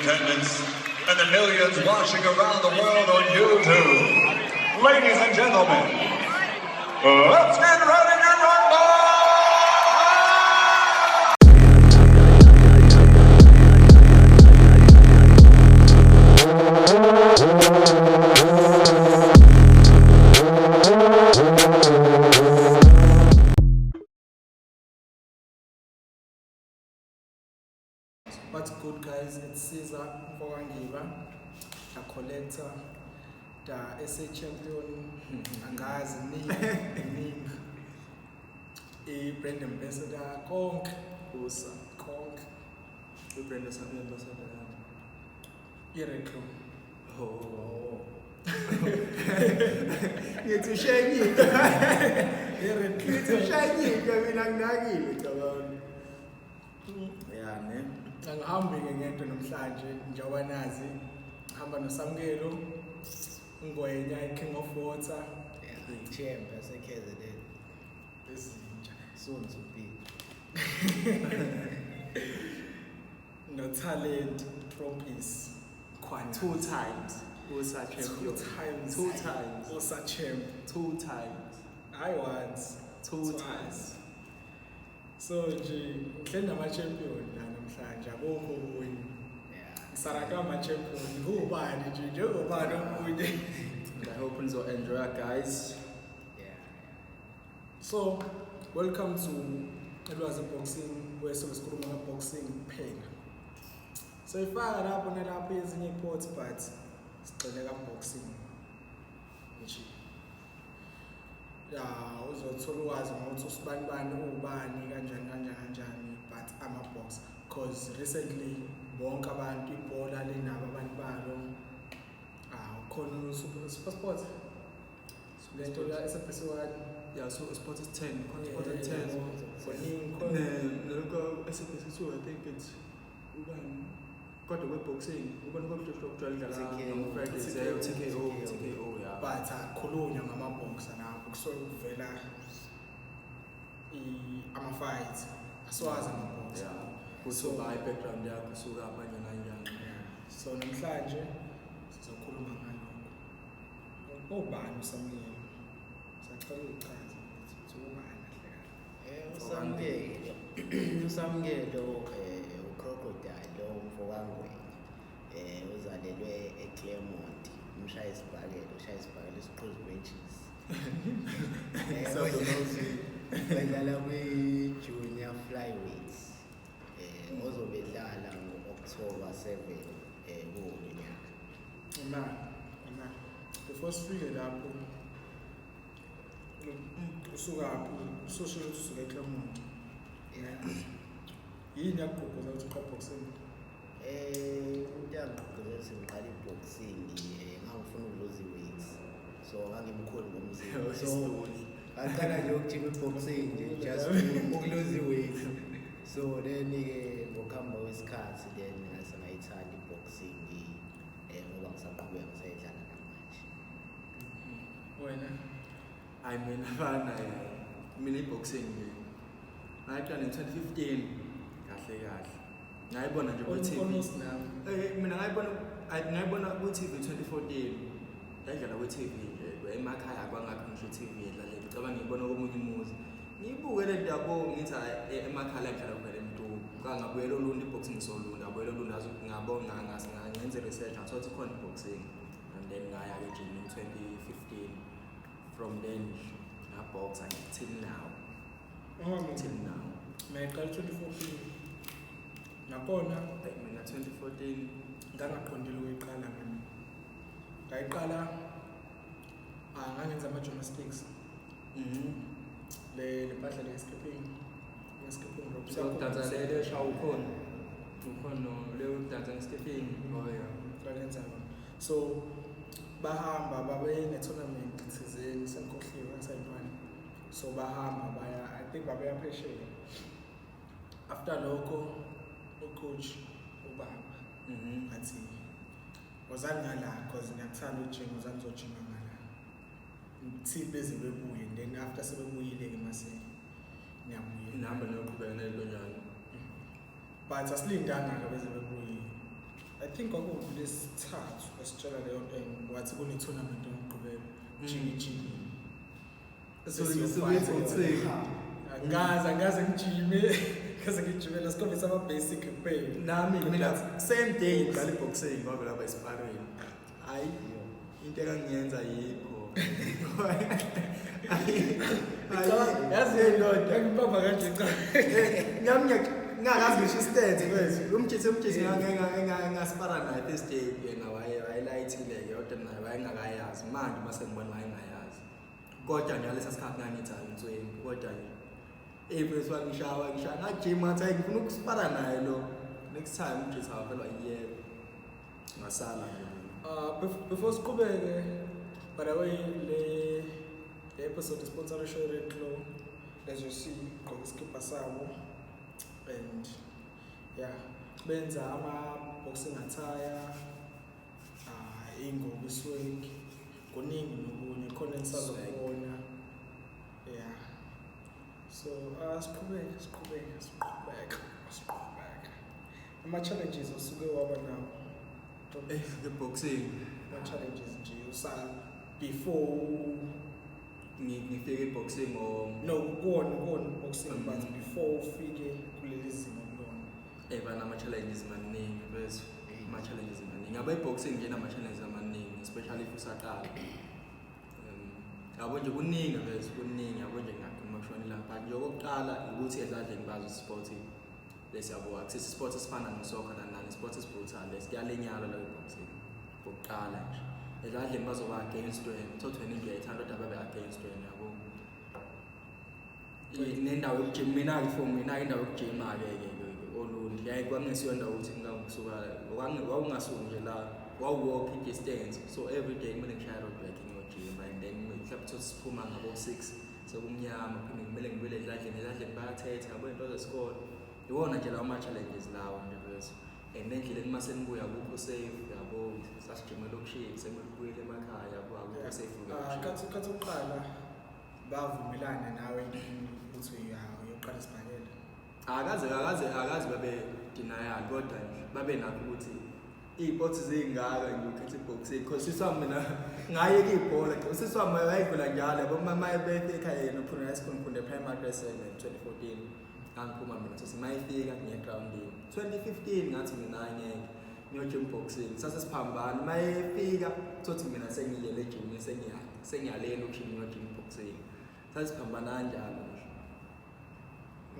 attendance and the millions watching around the world on YouTube. Ladies and gentlemen, let's get ready to rumble! What's good guys, it's Caesar Mfokangiba, the collector, the SA champion, angazi ni i-brand ambassador, konke, Usa. konke, I-brand ambassador yami. i-retro. Oh. Ngithi ushayile. I-retro. Ngithi ushayile mina nginakile cabanga. Ya ne. Angihambi-ke ngedwa namhlanje, njengoba nazi, ngihamba noSamkelo, uNgwenya, i-King of Water, Yeah, champ yaseKZN ezintsha, soon to be. no-Talent Trophies, Khwana. Two times. Usa champion. Two times. Two times. Usa champ. Two times. I once. Two Twice. times. So nje ngihleli nama-champion la namhlanje akukho okunye. Yeah. Ngisala kama-champion ngubani nje njengobani omunye. And I hope nizo enjoy guys. Yeah. So welcome to Ulwazi Boxing where sobe sikhuluma nge-boxing kuphela. Soyifaka lapho nalapho ezinye iy'ports but sigxile ka-boxing nje. Ya uzothola ulwazi ngokuthi usibani bani uwubani kanjani kanjani kanjani but ama-box cause recently bonke abantu ibhola linabo abantu balo. Ah ukhona u-Super Sport. Lento la SABC 1. Yeah, so Sport is 10. Khona Sport is 10. Kuningi khona. Ne nalokho SABC 2 I think it's ubani kodwa kwe-boxing ubani kokuhlohla okujwayele udlala TKO. ngo-Fridays, TKO. TKO TKO yeah. But akukhulunywa ngama-boxer lapho kusuke kuvela ama-fight asiwazi ama-boxer. Yeah. Kusuka i-background yakho usuka abanye kanjani. Yeah. So namhlanje sizokhuluma ngalokho. Ubani uSamkelo? Sacela uyichaze ukuthi ubani kahle kahle. Eh uSamkelo uSamkelo uCrocodile umfokaNgwenya uzalelwe eClermont umshaya isibhakela ushaya isibhakela isiqhuzu benches. Badlala kwi-junior flyweights ozobe edlala ngo-October 7 kuwo lo nyaka. Na, na. Before sifike lapho usukaphi? Ususho ukuthi usuka eClermont. Yeah. Yini yakugqugquza ukuthi uqale boxing? Into yangigqugquzela ukuthi ngiqale i-boxing ngangifuna ukuluza i-weight. So ngangimkhulu ngomzimba. So ngaqala nje ukujima i-boxing nje just ukuluza i-weight. So then-ke ngokuhamba kwesikhathi then ngase ngayithanda i-boxing ngoba ngisaqhubeka ngisayidlala namanje. Wena? Hayi mina bana mina i-boxing nje. Ngayiqala ngo-2015 kahle kahle. Ngayibona nje ku-TV. Almost nami. Mina ngayibona ngayibona ku-TV 2014. Yayidlala ku-TV nje emakhaya kwangakho ngisho i-TV edlalela. Ngicabanga ngiyibona komunye umuzi. Ngiyibuke le nto yabo ngithi hhayi emakhaya la ngidlala khona emntu. Ngabuyela Olundi i-boxing solundi, ngabuyela Olundi ngabona ngenze research ngathola ukuthi khona i-boxing. And then ngaya-ke ejimini in 2015. From then ngaboxa till now. Till now. Mina ngiqala 2014. Nakhona Mina 2014 ngangaqondile ukuyiqala mina. Ngayiqala ngangenza ama-gymnastics. Le mpahla le skipping. Le skipping rope. Udansa le eshawa ukhona. Ukhona leyo udansa nge-skipping. Oh yeah. Ngayenza yona. So bahamba babe ne-tournament thizeni sengikhohliwe ngisayintwana. So bahamba baya I think babeya phesheya. After lokho ucoach ubaba athi wozani ngala cause ngiyakuthanda ukujima wozani uzojima ngala. Thi beze bebuye then after sebebuyile ke mase ngiyabuya. Nihamba niyoqhubeka nalelo nyanga. But asilindanga ke beze bebuye. I think kwakuwulesithathu esitshela leyo nto and wathi kune-tournament yomgqibelo, jiki jiki. So usuke uthi Angaze ngijime, ngaze ngijimela sikhombisa ama-basic kuphela. Nami mina same day ngiqala i-boxing, ngoba lapha e-sparring, hayi, into engangiyenza yikho. Yazi ndoda. Ngibamba kanje cha. Nami ngingakazi ngisho i-stance kwethu. Umjithe engaspara naye first day, yena wayelayithile-ke, kodwa naye wayengakayazi. Manje mase ngibona wayengayazi. Kodwa nje ngalesa sikhathi ngangithi hayi, inswempu, kodwa nje mfethu wangishaya, wangishaya, ngajima, ngathi hayi, ngifuna ukuspara naye lo. Next time umjithe wavele wayiyeka. Ngasala nje mina. Before siqhubeke, by the way, le episode sponsored Red Claw. As you see, gqoke iskipa sabo and yeah, benza ama boxing attire, ingubo, swag, kuningi nokunye khona enisazokubona. Yeah. So, siqhubeke, siqhubeke, siqhubeke, siqhubeke. Ama challenges osuke waba nawo. The boxing. Ama challenges nje usa before Ngifike e-boxing or No, kuwona boxing, but before ufike kuleli zinga kulona. Banama-challenges maningi bese ama-challenges maningi yabo. I-boxing nje inama-challenges amaningi, especially if usaqala. Yabo nje kuningi bese kuningi, yabo nje ngingakhuluma kushona ilanga, but nje okokuqala ukuthi edladleni bazi sport lesi, yabo, akusiso isport esifana nesoccer nani nani, isport esibrutal lesi, kuyalinyalwa la kwi-boxing. Okokuqala nje edladleni bazoba against wena, uthothi wena into uyayithanda kodwa babe against wena, yabo. Nendawo yokujima, mina-ke, for mina-ke indawo yokujima-ke ke Olundi yayi kwakungesiyo ndawo ukuthi ngingasuka, wawungasuki nje la, wawu-walk i-distance, so every day kumele ngishaye road bike ngiyojima, and then mhlawumbe uthole siphuma ngabo-6 sekumnyama, phinde kumele ngibuyele edladleni, edladleni bayathetha, yabo, into zesikole. Iwona nje lawo ama-challenges lawo nje bese, and endleleni uma senibuya akukho safe, yabo, sasijima elokishini, sekumele ubuyele emakhaya, yabo, akukho safe elokishini. Khathi uqala bavumelana nawe ukuthi uyoqala isibhakela? Akaze babe denial, kodwa nje babe nakho ukuthi iy'sports zingaka nje ukhetha i-boxing, because sisi wami mina ngayeka ibhola, usisi wami wayedlula njalo, yabo, uma befika ekhaya, yena uphuma high school, ngifunde primary grade 7 2014, ngangiphuma mina sothi uma efika ngiye egrawundini. 2015 ngathi mina hayi, ngeke, ngiyo-gym boxing, sase siphambana, uma efika thothi mina sengiyele ejimini, sengiyalela elokishini ngiyo-gym boxing, sasiphambana kanjalo nje.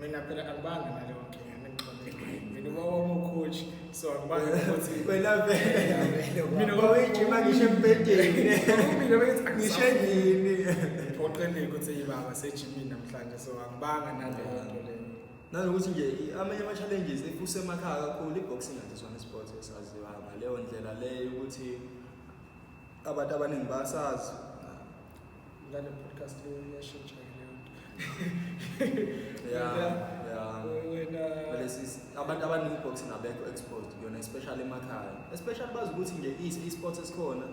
Mina phela angibanga naleyo nkinga, ningixolele. Mina ubaba wami ucoach, so angibanga ukuthi Wena vele Mina wawuyijima ngisho embhedeni. Mina bengithi ngisho endlini. Phoqeleke ukuthi ibaba sejimini namhlanje, so angibanga naleyo nto leyo. Nanokuthi nje amanye ama-challenges, if usemakhaya kakhulu, i-boxing akusona isport esaziwayo ngaleyo ndlela leyo ukuthi abantu abaningi basazi. Ngale podcast leyo iyashintsha-ke leyo nto. Ya. Wena Vele abantu abaningi i-boxing abekho exposed kuyona, especially emakhaya, especially bazi ukuthi nje i-sport esikhona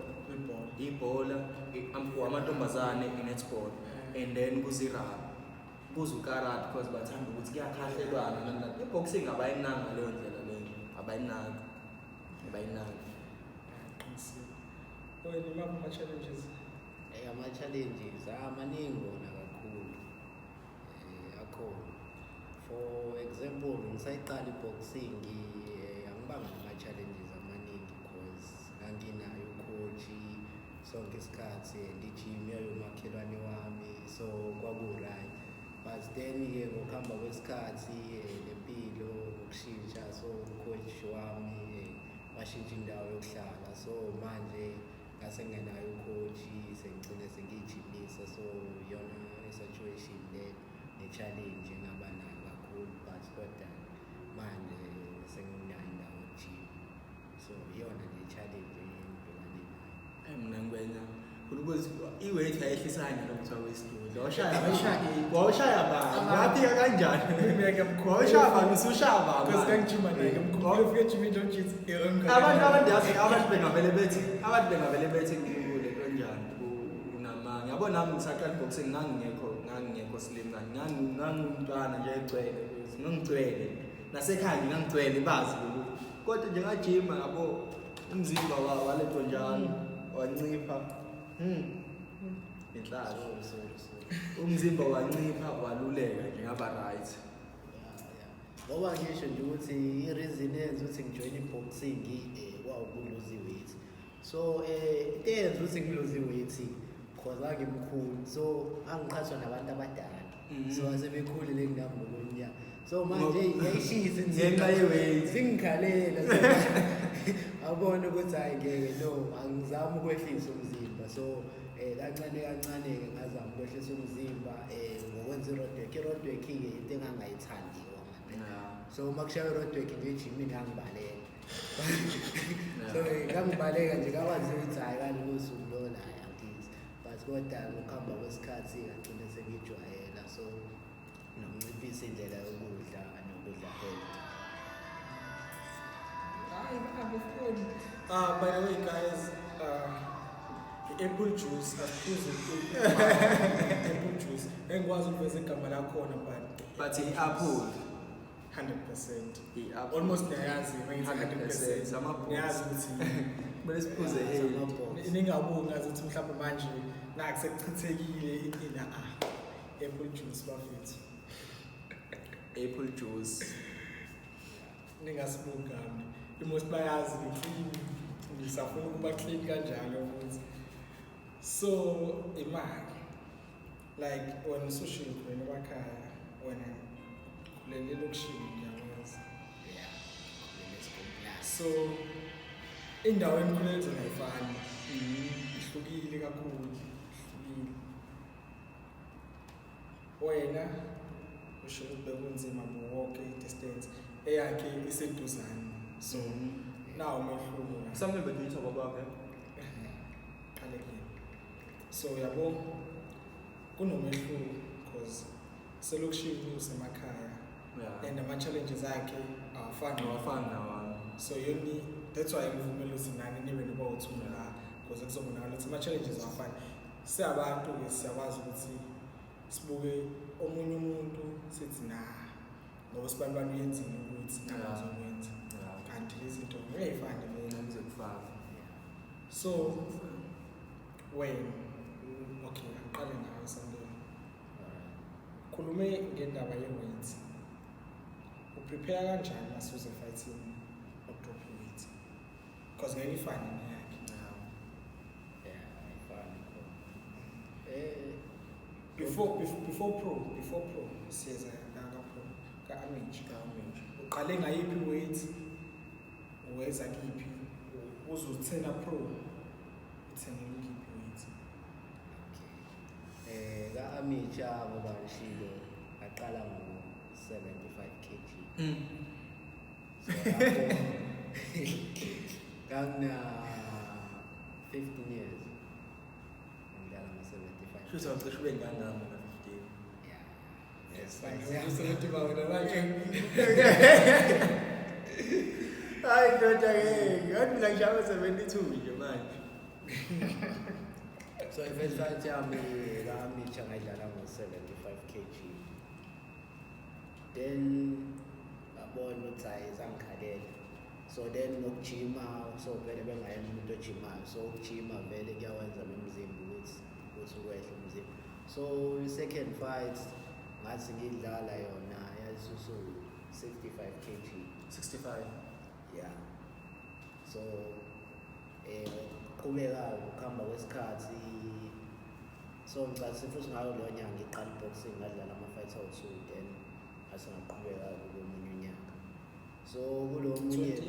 ibhola. Ibhola for amantombazane, i-netball, and then kuze i-rugby, kuze ukarate, because bathanda ukuthi kuyakhahlelwana nani nani. I-boxing abayinaki ngaleyo ndlela leyo, abayinaki. Qinisile. Wena imaphi ama-challenges? Ama-challenges amaningi wona kakhulu, akhona. For example, ngisayiqala i-boxing, angibanga nama-challenges amaningi because nganginayo ucoach sonke isikhathi and i-gym yayomakhelwane wami, so kwaku-right. But then-ke ngokuhamba kwesikhathi, nempilo ngokushintsha, so ucoach wami washintsha indawo yokuhlala, so manje ngase ngingenayo ucoach, sengigcine sengiyijimisa. So iyona i-situation le ne-challenge engaba nayo kakhulu, but kodwa manje senginayo indawo yokujima, so iyona nje i-challenge engibhekane nayo. Mina ngibenya ukuthi i-weight ayehlisa kanjani okuthiwa kwesidudla, wawushaya bani, wafika kanjani, wawushaya bani, usushaya bani? Because ngangijima naye, ngimkhumbula ufika ejimini nje uthi Abantu yazi, abantu bengavele bethi kule kanjani, unamanga, yabo. Nami ngisaqala boxing ngangingekho slim, ngangumntwana nje egcwele, ngangigcwele nasekhaya nje, ngangigcwele, bazi ukuthi Kodwa nje ngajima yabo, umzimba walento njalo wancipha. Inhlahla. Sorry, sorry, sorry. Umzimba wancipha, waluleka nje, ngaba right. Yeah. Ngoba ngisho nje ukuthi i-reason eyenza ukuthi ngijoyine i-boxing kwawukuluza i-weight. So into eyenza ukuthi ngiluze i-weight because ngangimkhulu, so ngangiqhathwa nabantu abadala. So asebekhulile kunami ngokweminyaka. So manje yayishisa inzima. Ngenxa ye-weight. Singikhalela. So abona ukuthi hayi ngeke, no, angizami ukwehlisa umzimba. So kancane kancane ke ngazama ukwehlisa umzimba ngokwenza i-roadwork. I-roadwork ke into engangayithandi ngempela. So uma kushaya i-roadwork nje ejimini ngangibaleka. So ngangibaleka nje, ngakwazi ukuthi hayi kalolu suku lona, hayi angithi. But kodwa ngokuhamba kwesikhathi ngagcina sengijwayela, so nokunciphisa indlela yokudla nokudla healthy. Hayi bahambe foni. By the way guys, i-apple juice, asiphuze i-apple juice. Engikwazi ukuveza igama lakhona but But i-apple. 100%. I-apple. Almost niyayazi mangithi 100%, 100%. ama-box. Niyazi ukuthi Kumele siphuze healthy. Ama-box. Ningabuki ngazi ukuthi mhlawumbe manje naku sekuchithekile inina, apple juice bafethu. Apple juice. Ningasibuki kabi. I-most bayazi ngi-clean, ngisafuna ukuba clean kanjalo futhi. So imali, like wena usushilo ukhulele emakhaya, wena ukhulele elokishini, ngiyakwazi. Yeah. Let's go plus. So indawo enikhulele kuzona ayifani, ihlukile kakhulu, ihlukile. Wena usho ukuthi bekunzima buwonke i-distance, eyakhe iseduzane, so nawo umehluko la. Samele beduyitha babakhe. Qale kuyena. So yabo, kunomehluko because selokishini usemakhaya and ama-challenges akhe awafani. Awafani nawami. So yoni, that's why ngivumela ukuthi nani nibe noba u-two la, because kuzobonakala ukuthi ama-challenges awafani. Siyabantu-ke, siyakwazi ukuthi sibuke omunye umuntu sithi na ngoba sibani bani uyenzile ukuthi nakwazi ukwenza, kanti izinto ngeke y'fane vele. Ngize kufana. So wena, okay, angiqale ngawe Samkelo. Khulume ngendaba ye-weight. Uprepare kanjani masuze fighting ukudrop i-weight? Because ngeke ifane neyakhe. Yeah, ayifani khona. Before pro siyeza ka pro, ka amateur. Uqale ngayiphi weight? Uweza kiphi? Uzothena pro. Uthengele kiphi weight? Okay. Ka amateur ngoba ngishilo aqala ngo 75 kg. So lapho ngangina 15 years. Ngidlala ngo 75. Shuthi awucishe ube ngangami na 15. Yeah. Yes. Seventy ba wena manje? Hayi ndoda ke, ngathi mina ngishaya 72 nje manje. So i-first fight yami ka-amateur ngayidlala ngo-75 kg. Then ngabona ukuthi hhayi sangikhalela. So then nokujima, so vele bengayena umuntu ojimayo, so ukujima vele kuyawenza nomzimba ukuthi ukwehle umzimba. So i-second fight ngathi ngidlala yona yayisusu 65 kg. 65. Yeah. So qhubeka ukuhamba kwesikhathi, so ngicathi futhi ngayo leyo nyanga ngiqala i-boxing, ngadlala ama-fight awu-two, then ngase ngaqhubeka komunye unyaka. So kulo munye 20?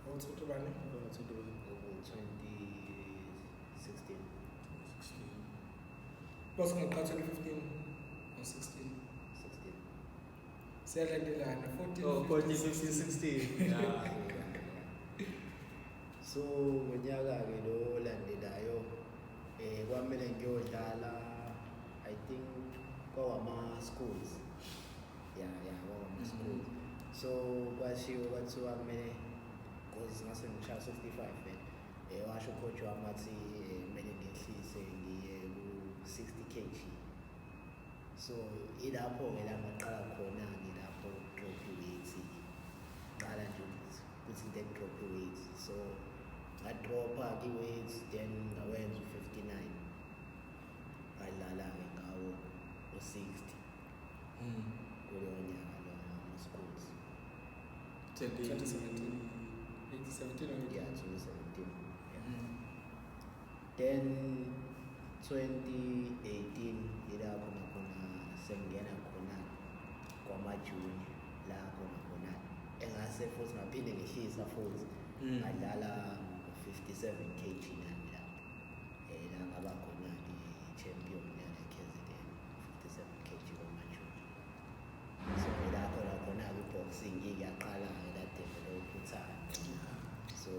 Awu-twenty bani? 2016. 16. Bese ngaqala 2015 or 16. 16. Siyalandelana 14. Oh, 14, 15, 16. Yeah. So ngonyaka-ke lo olandelayo kwamele ngiyodlala, I think kwawama-schools, yeah, kwawama-schools. So kwashiwo kwathiwa kumele, cause ngase ngishaya 65 vele, washo ucoach wami wathi kumele ngehlise ngiye ku-60 kg. So ilapho-ke la ngaqala khona-ke lapho drop i-weight, qala nje Ukuthi then drop i-weight. So ngadropha i-weight, then ngawenza u-59, ngadlala-ke ngawo u-60 kulowo nyaka loyo ama-schools. 2017, 2017 or Yeah, 2017, yeah. Then 2018 ila khona khona sengingena khona kwama-junior, la khona khona engase futhi ngaphinde ngehlisa futhi. Ngadlala ngo-57 kg nami lapho, la ngaba khona-ke i-champion yala KZN 57 kg kwama-junior. So ila khona khona-ke i-boxing iyaqala-ke la develop uthando, so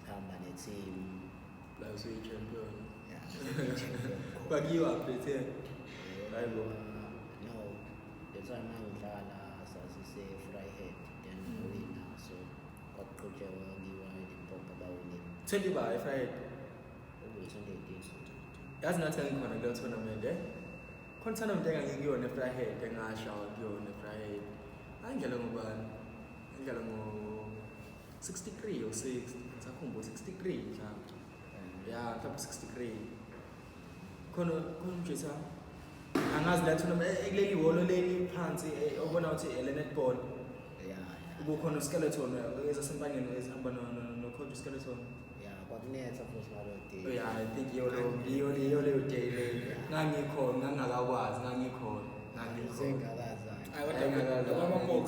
hamba ne-team. La usuyi-champion. Yeah, champion khona. Kwakuyiwa phethe. Hayi bo. No, the time ngangidlala sasise-Vryheid, then ngawina, so kwakuqhutshekwa kuyiwa eLimpopo, bawinile. 20 ba eFriday. Okuyi-2018. Yazi ngathi ngikhona kuleyo tournament, eh? Khona tournament engangikuyona eVryheid, engashawa kuyona eVryheid. Angidlala ngobani? Ngidlala ngo 63 or 6, ngisakhumbula 63 mhlawumbe. Ya, mhlawumbe 63. Khona khona umjitha angazi la tournament, kuleli hholo leli phansi, obona ukuthi le netball. Ya. Kukhona uskeleton ezasempangeni ezihamba no coach skeleton. Ya, kwakunetha futhi ngalo day. Yeah, I think iyo leyo day leyo. Ngangikhona, ngangakakwazi, ngangikhona. Ngangikhona. Sengakazani. Hayi, kodwa kwama-box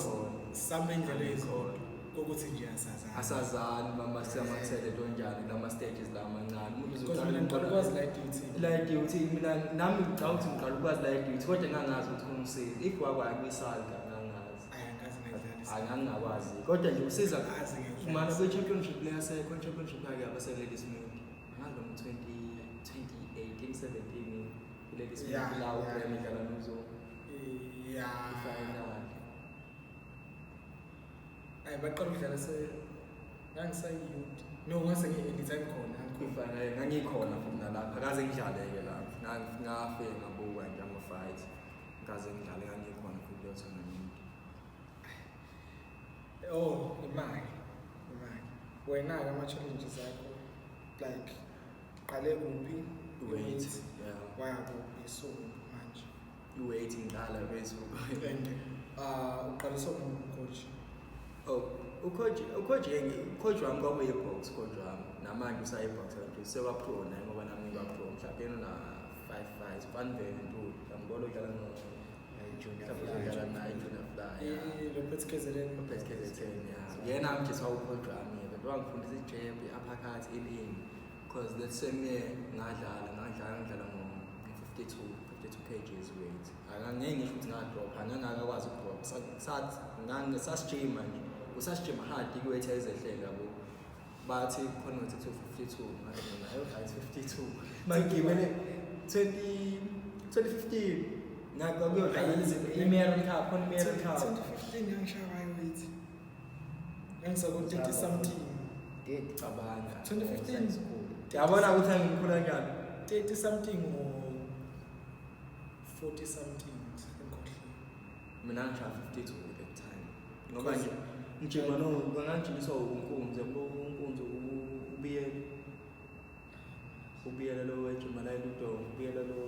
sambe indlela eyizolo kokuthi nje asazana. Asazani mama, siyamathele into njani kulama stages la amancane. Umuntu Because uzoqala mina ngiqala ukwazi la duty. La duty, mina nami ngicabanga ukuthi ngiqala ukwazi la duty, kodwa ngangazi ukuthi khona usizo. If wakwaya kwisalga ngangazi. Hayi, angikaze ngayidlala. Hayi, ngangingakwazi. Kodwa nje usiza Angikaze ngayidlala. mana kwi-championship le yasekho, championship yakhe yabaseleli Smith. Angazi noma 20 2018 17 ileli Smith la uGraham idlala nozo i-final. Hayi, baqala ukudlala se ngangisayi-youth. No, ngase ngi-elite ngikhona. Kwi-final ngangikhona futhi nalapha, akaze ngidlale-ke lapho. Ngafike ngabuka nje ama-fight. Ngaze ngidlale, ngangikhona futhi kuleyo tournament. Oh, imali. Imali. Wena-ke ama-challenges akho, like qale kuphi? I-weight, yeah. Waya kuphi, so manje? I-weight ngiqala phezulu. And uqaliswa coach? Oh, ucoach wami kwakuyi-box coach wami. Namanje usayi-box nje, sewa-pro naye ngoba nami ngiba-pro. Mhlawumbe yena una 5 fights, Van Ven Ntuli. Ngambona udlala no Junior mhlawumbe Fly. udlala naye Junior Fly. Yeah. Lo phethe KZN. Uphethe KZN, yeah. Yena mjisa ucoach wami, yena wangifundisa i-jab, i-uppercut, ini. Because that same year ngadlala ngo-52 52 kgs weight. Angeke ngisho ukuthi ngadrop, angangakwazi ukudrop. Sathi ngangisasijima nje. Usasijima hard i-weight ayizehlele yabo. Bathi khona ukuthi 252, ngathi mina ayo right 52. Mangigibele 20 2015 ngakuyodlala i-Merrill Cup, khona i-Merrill Cup. 2015 ngangishaya weight. Ngangisako 30 something. Did Cabanga. 2015. School. Yabona ukuthi angikhula kanjani. 30 something or 40 something, ngikhohliwe. Mina ngishaya 52 at that time. Ngoba nje ngijima no ngangijimiswa unkunzi, yabo unkunzi ubiyele. Ubiyele lo wejima la eludonga, ubiyele lo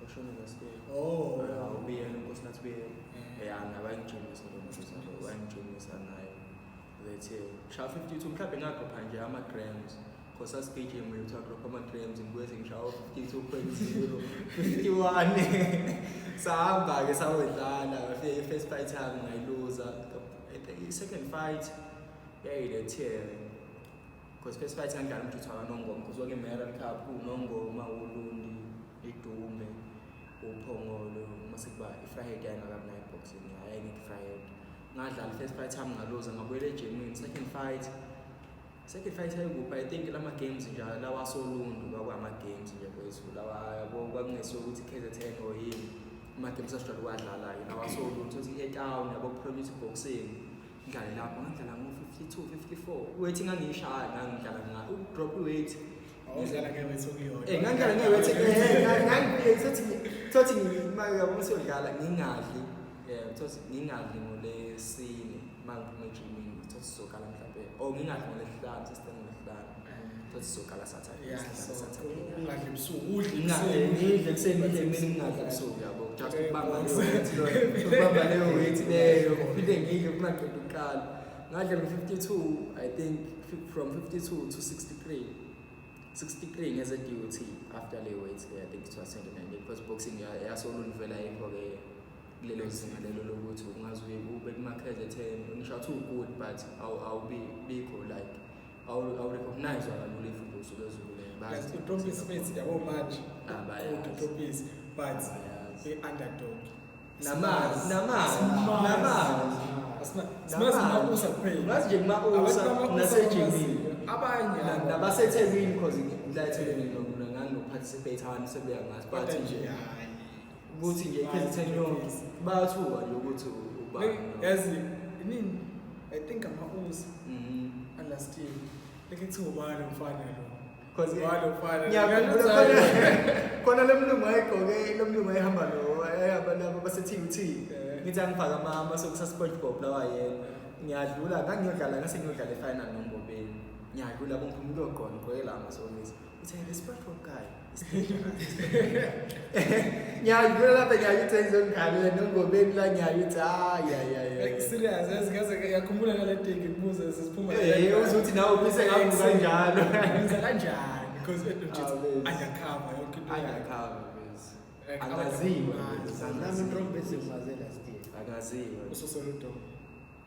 oshone last year. Oh. Yeah, ubiyele, uNkosinathi Biyela. Yeah, naye wayengijimisa lo muntu lo, wayengijimisa naye. Lethe shaya 52, mhlawumbe ngadropha nje ama grams. Because sasigijima uthi adrop ama grams, ngibuye sengishaya 52.0 51. Sahamba ke sayodlala, ngafika i-first fight yami ngayiluza. I think i-second fight yayilethe, because first fight ngangidlala umjuthu wakanongoma, because wake Merrill Cup unongoma ulundi idume uphongolo mase kuba iVryheid yayingakabi nayo boxing, yayingekho iVryheid. Ngadlala first fight yami ngaluza, ngabuyela ejimini. Second fight ayikuphi, I think lama games nje lawa solundu, kwakwama games nje kwethu lawa yabo, kwakungesiyo ukuthi KZN or yini, ama games asijwayele ukwadlala-ke lawa solundu, sothi e-town yabo, promise boxing. Ngidlale lapho, ngadlala ngo-52 54 weight, ngangiyishaya, ngangidlala udrop i-weight. Awudlala nge-weight okuyona. Ngangidlala nge-weight, ngangifike thothi yabo siyodlala ngingadli, thothi ngingadli ngolesine uma ngiphuma ejimini. Thothi sizokala mhlampe, oh, ngingadli ngoLwesihlanu, sesicela ngoLwesihlanu. Thothi sizokala Saturday. Yeah, Sidlale so Saturday. ungadli ebusuku, udle Ngingadli, ekuseni. ngidle ekuseni, ngidle emini, ngingadli ebusuku, yabo, just Okay, ukubamba box. leyo weight leyo, ukubamba leyo weight leyo, ngiphinde ngidle kungaqeda ukukala. Ngadla ngo-52, I think, from 52 to 63. 63 ngeze DOT after le weight le, I think it was 2019, because boxing yasoluni vele ayikho-ke kulelo zinga lelo lokuthi ungaze uye ube kuma-KZN, ngisho athi u-good, but awubikho like awu-recognize kalula if nje usuke ezulule. Like, uTrompis mate, yabo manje. Abayazi. UTrompis, but Abayazi. i-underdog. Namazi, namazi, Simazi. namazi. Simazi ma-USA kuphela. Ngazi nje kuma-USA Abantu bama-USA nasejimini. Abanye NabaseThekwini, because la eThekwini ngangino-participate, abantu sebeyangazi, but kodwa nje nje hayi. ukuthi nje i-KZN yonke bayathuka nje ukuthi ubani. Yazi nini? I think ama-USA last year. Lekithi ubani umfana lo? 'Cause Ubani umfana lo? Ngiyakhumbula khona lo mlungu wayegqoke, lo mlungu wayehamba lo, wayehamba labo base-TUT. Ngithi angifake amasokisi a-SpongeBob lawa yena. Ngiyadlula, ngangiyodlala, ngase ngiyodlala e-final noMbobeni. Ngiyadlula bonke umuntu uyogqoka, ngigqoke la masokisi. Uthi, "Hey, the SpongeBob guy is dangerous." Ngiyadlula lapha, ngiyakuthi ngizongikhalela noMbobeni la, ngiyakuthi, hayi, hayi, hayi, Like hayi. serious, yazi ngaze ngiyakhumbula ngale day ngikubuza sesiphuma. Eh, uze uthi nawe uphise ngavuka kanjalo. Wenza kanjani? Because it Ah, just bese. undercover yonke into. Undercover, bese. Like, Angaziwa, abantu bese. Nami intrombisi ngimaze last year. Angaziwa. Ususoludonga.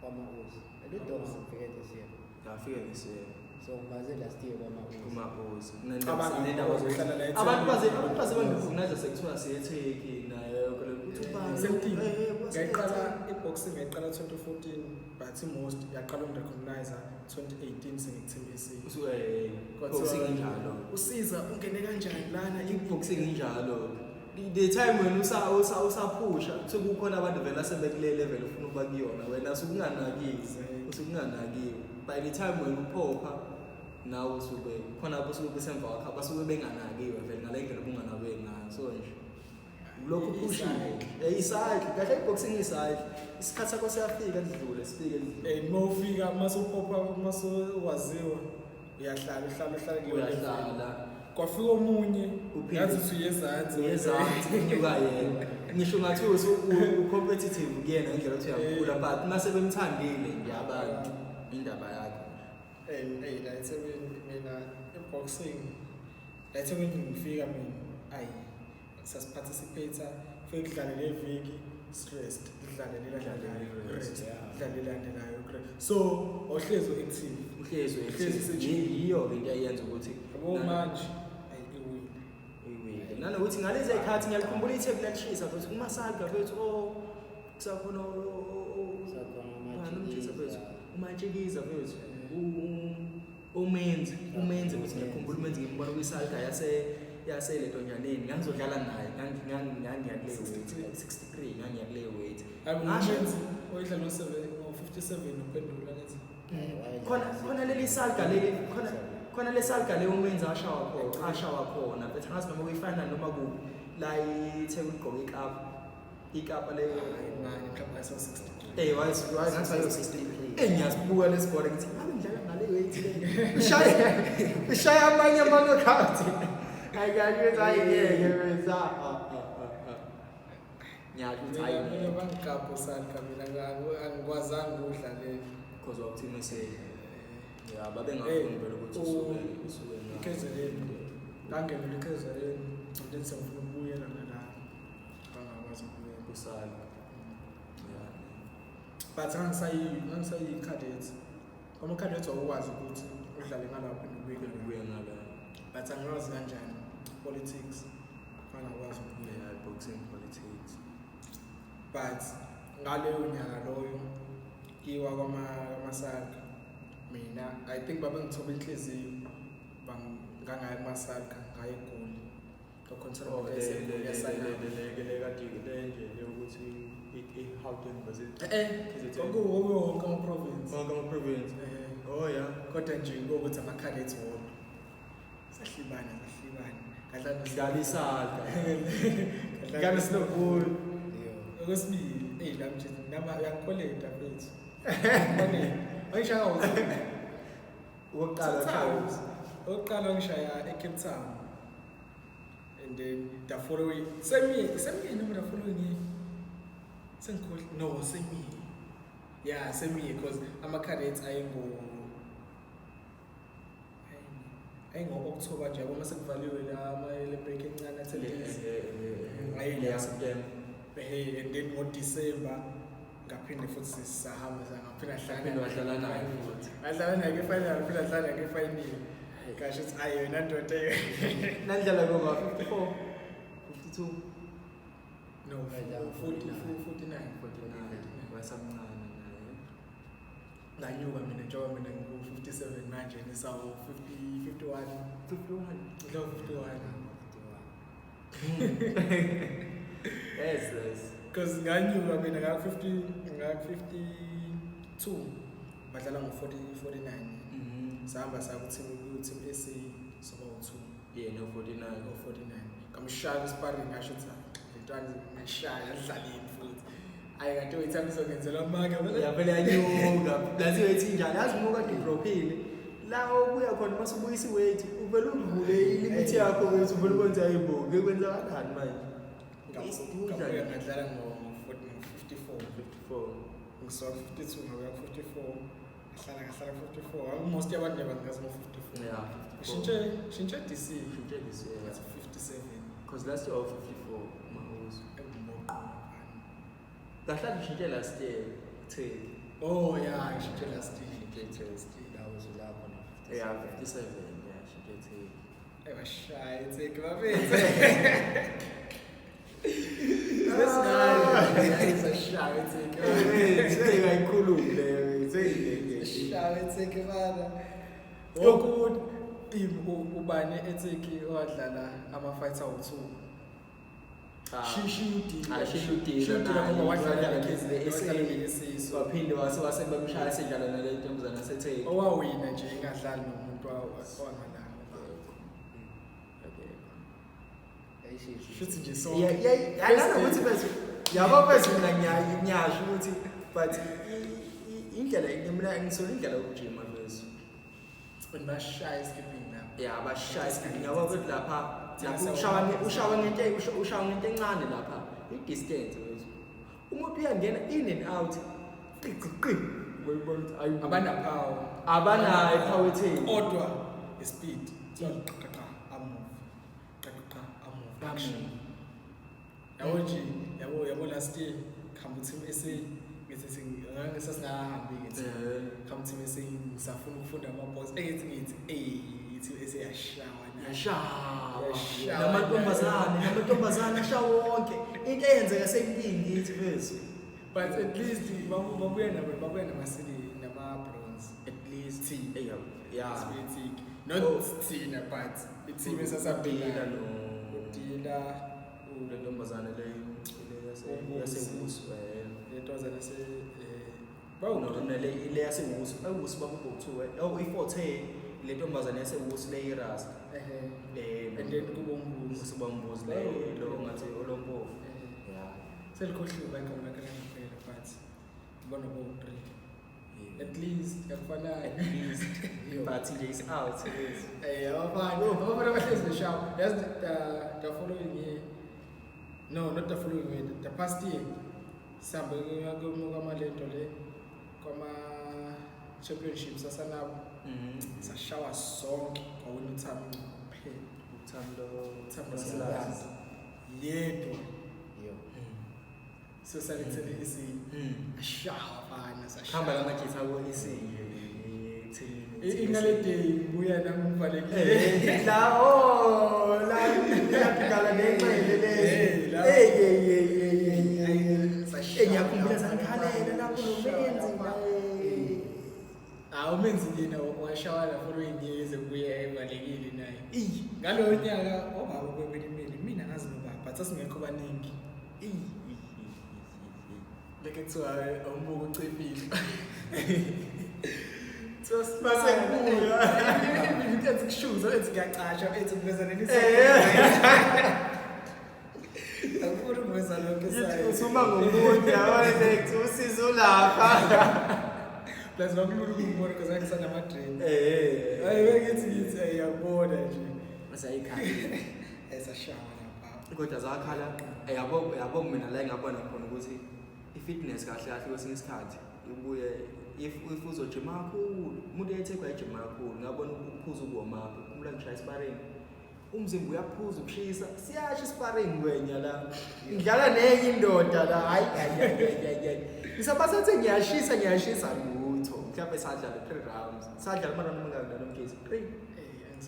Kwama-Uzi. Eludonga ngifike this year. Ngafika this year. So ngimaze last year kwama-Uzi. Kuma-Uzi. Cabanga, Nendaba zokuthi uhlala la eThekwini. abantu baze bangi-recognize sekuthiwa siye eTurkey nayo yonke le ukuthi ubani. Same thing. Eh, eh, Ngayiqala i-boxing, ngayiqala 2014, but i-most yaqala ukungi-recognize 2018 sengikuthembisile. Usuke boxing injalo. Usiza ungene kanjani lana? I-boxing injalo. The time wena usaphusha sekukhona abantu vele asebekule level ufuna ukuba kuyona, wena usukunganakiwe, usukunganakiwe. By the time wena uphopha nawe usuke khona lapho usuke besemva kwakho, abasuke benganakiwe vele ngale ndlela obunganakiwe ngayo. So nje lokhu uphushile, i-cycle kahle, i-boxing i-cycle, isikhathi sakho siyafika, lidlule, sifike lidlule. Eh, uma ufika mase uphopha mase waziwa uyahlala, uhlala, uhlala kuleyo level. Uyahlala. Kwafika omunye Uphinde. ngathi uthi uyezansi. Uyezansi, unyuka yena, ngisho ngathi u-competitive kuyena ngendlela ukuthi uyakhula, but mase bemthandile nje abantu indaba yakho. Eh, eh, la eThekwini mina i-boxing, la eThekwini ngifika mina ayi sasi-participate, fike kudlale le viki stressed, kudlale le landelayo rest, kudlale le landelayo rest, so awuhlezi u-active. Uhlezi. Uhlezi usejimini. Yiyo-ke into eyenza ukuthi Yabo manje ayi iwile. Iwile. Nanokuthi ngalezi y'khathi ngiyakhumbula iTheku liyashisa futhi kumasalga fethu, oh, kusakhona Kusakhona ubani umjisa fethu, uMatshikiza. uMatshikiza fethu, umenzi futhi ngiyakhumbula umenzi ngimbona kwisalga yaseledonjaneni, ngangizodlala naye, ngangiya kule weight 63, ngangiya kule weight. Hayi, Ngasho- umenzi oyidlala ngo-57 uphendula ngithi Khona leli salga leli, khona le salga le umenzi ashawa khona but angazi noma kuyi-final noma kuphi la iTheku igqoke ikapa leyo. Hayi mani, mhlawumbe ngaso-63. Eh, ngathi wayo-63. Eh, ngiyasibuka lesikole ngithi ngabe ngidlala ngale weight le. Ishaya amanye ama-knockout. Hayi kahle ukuthi hayi ngeke bese ah ah ah ah. Ngiyasho ukuthi hayi Mina ngeke. bangigabha usalga mina, angikwazanga ukudlalela. Because wakuthini se ya babengafuni vele ukuthi usuke ngayo. I-KZN ngangenela i-KZN and then sengifuna ukubuyela ngala, ngangakwazi ukubuyela. Kusala. Yeah. But ngangisayi-cadet, ama-cadet wawukwazi ukuthi udlale ngalapho uphinde ubuye ngala. Ubuye ngala. But angazi kanjani, politics, ngangakwazi ukubuyela. Yeah, boxing politics. But ngaleyo nyaka loyo kiwa kwamasalga mina I think babengithoba inhliziyo, ngangaya kumasalga, ngaya eGoli. Oh, le le kade le nje le ukuthi i-Gauteng versus eh KZN. Kwakuwo wonke ama-province. Wonke ama-province. Eh, Oh yeah. kodwa nje kokuthi ama-cadet wodwa sahlibana, sahlibana ngadlala. Dlala isalga. Ngadlala. Ngane sinobulu. Yo. Okwesibili, eyi la mjini nama uyangikoleta mfethu. Uyangikoleta. Wayishaya u-two. Okokuqala Two washaya. times. Okokuqala wangishaya e-Cape Town. And then the following same year, same year noma the following year. Sengikhohle no, same year. Yeah, same year because ama-cadets ayengo October nje yabo mase kuvaliwe la le break encane 10 days. Ayi, Yeah, September. Hey, and then ngo-December ngaphinde futhi sahamba ngaphinda Waphinde wadlala naye futhi. Ngadlala naye kwi-final, ngaphinda ngadlala naye kwi-final. Kasho ukuthi ayi yona ndoda eyo. Nandlala ngoba 54, 52? No, 40, 49. 49, wayesamncane naye. Nganyuka mina njengoba mina ngiku-57 manje nisawo 50, 51. 51. Ngidla 51. Yes. Because nganyuka mina nga-50, nga-52 badlala ngo-40, 49. Sahamba saya ku-team SA soba u-2. Yeah, no, 49. Ngo-49 ngamshaya kwi-sparring, ngasho ukuthi hayi, le ntwana ngishaya adlaleni futhi ayi kanti wethami izongenzela amanga. Ya phela yanyuka. Lazi weight injani? Yazi uma kade udrophile. La obuya khona mase ubuyisa i-weight uvele udlule i-limit yakho bese uvele ukwenza ayibo. Ngekwenzakalani manje? Ngabuya ngadlala ngo-54. 54. Ngisuka ku-52 ngabuya ku-54, ngahlala ngahlala ku-54. Almost abantu nje bangazi ngo-54. Yeah, 54. Shintshe DC. Shintshe this year. Ngathi 57. Because last year I was 54 Mahuzu. Engumboqo. Kahlala ushintshe last year. Take. Oh yeah, ngishintshe last year. Shintshe Last year. La uzulapho no. Yeah, 57. Yeah, shintshe take. Ebashaya itheki bafethu. Sesingane sashaya itheki. Seyingayikhulumi leyo. Seyinge. Sashaya itheki bana. Wonke umuntu ubani etheki owadlala ama-fighter awu-2. Ah, Shishudila. Shishudila ngoba wadlala ne-SA. ne-SA, so Waphinde wase bamshaya sedlala nale ntombazana yaseTurkey. owawina nje engadlali nomuntu wangalala. Okay. Shuthi nje sonke. Yeah, nanokuthi bese yabo bese mina ngiyasho ukuthi but indlela mina ngisola indlela yokujima bese. Bashaya skipping lapho. Yeah, abashaya skipping yabo ukuthi lapha lapho ushawa ngento encane lapha i-distance bese. Umuntu uyangena in and out. Qi qi qi. Uyibona ukuthi ayi Abanapower. Abanayo i-power etheni. Kodwa i-speed. Kuthiwa qa qa a-move. Qa qa a-move. Action. Yabo nje, yabo last year khamba team SA ngithi ngangisasingahambi ngithi khamba team SA ngisafuna ukufunda ama-box ethi ngithi eh team SA yashawa na. Yashawa. Yashawa. Namantombazane ashawa wonke. Into eyenzeka sekuningi ithi bese. But at least babuya nama-CD nama-bronze. At least Team. Yeah. Sibethi not Oh. thina but i-team esasabhila Udila no udila le ntombazane le Umbusi. yasewusu le ntombazane se no nale le yasewusu ewusu bakubo 2 oh i-forte le ntombazane yasewusu le irasta le and then kube umbuzi. Usibambuzi le Oh. lo ngathi olompofu. Yeah. Selikhohliwe igama lakhe langempela but ngibona bo-three at least akufanayo. At least but nje is out yes. Abafana abahlezi beshawa yazi the following year, no, not the following year, the past year sihambe kwamalento le kwama-championships asanabo sashawa sonke kwawina uThami kuphela. Uthando. uThami Silazi yedwa. Yo. So salethele isi ashawa fana sashawa. Hamba lamajitha ko EC nje ekutheni Ingale day ngibuya nami ngivalekile. La oh la lapikala nenxele Eh, lezi. la. Hey hey hey hey hey. Sashawa. Eh ngiyakhumbula sangikhalela lapho nomenzi naye. Hawu umenzi yena washawa la following years ebuya evalekile naye. Ngalowo nyaka obaba bebelimele mina ngazi nobaba but sasingekho baningi. Leke kuthiwa awumbuko ucefile. Kuthiwa Mase kubuya. Ethi kushuza ethi ngiyacasha ethi kuveza leli. Akufuni ukuveza lonke Yithi sayo. usuma ngomuntu yabona usizo lapha. Plus kwakulula ukungibona because ngangisanama-dread. Eh. Hayi bengithi ngithi ngiyakubona nje. Sayikhalile. Esashawa lapha. Kodwa zakhala yabo yabo mina la engabona khona ukuthi i-fitness kahle kahle kwesinye isikhathi ibuye if uzojima kakhulu umuntu eyethekwa ejima kakhulu ngabona ukuphuza ukuwoma up kumla ngishaya sparring umzimba uyaphuza ukushisa siyasho isparring kwenya la ngidlala nenye indoda la hayi hayi hayi hayi ngisabasathi ngiyashisa ngiyashisa lutho mhlawumbe sadlala 3 rounds sadlala ama round amangaki nalomkezi 3 Eh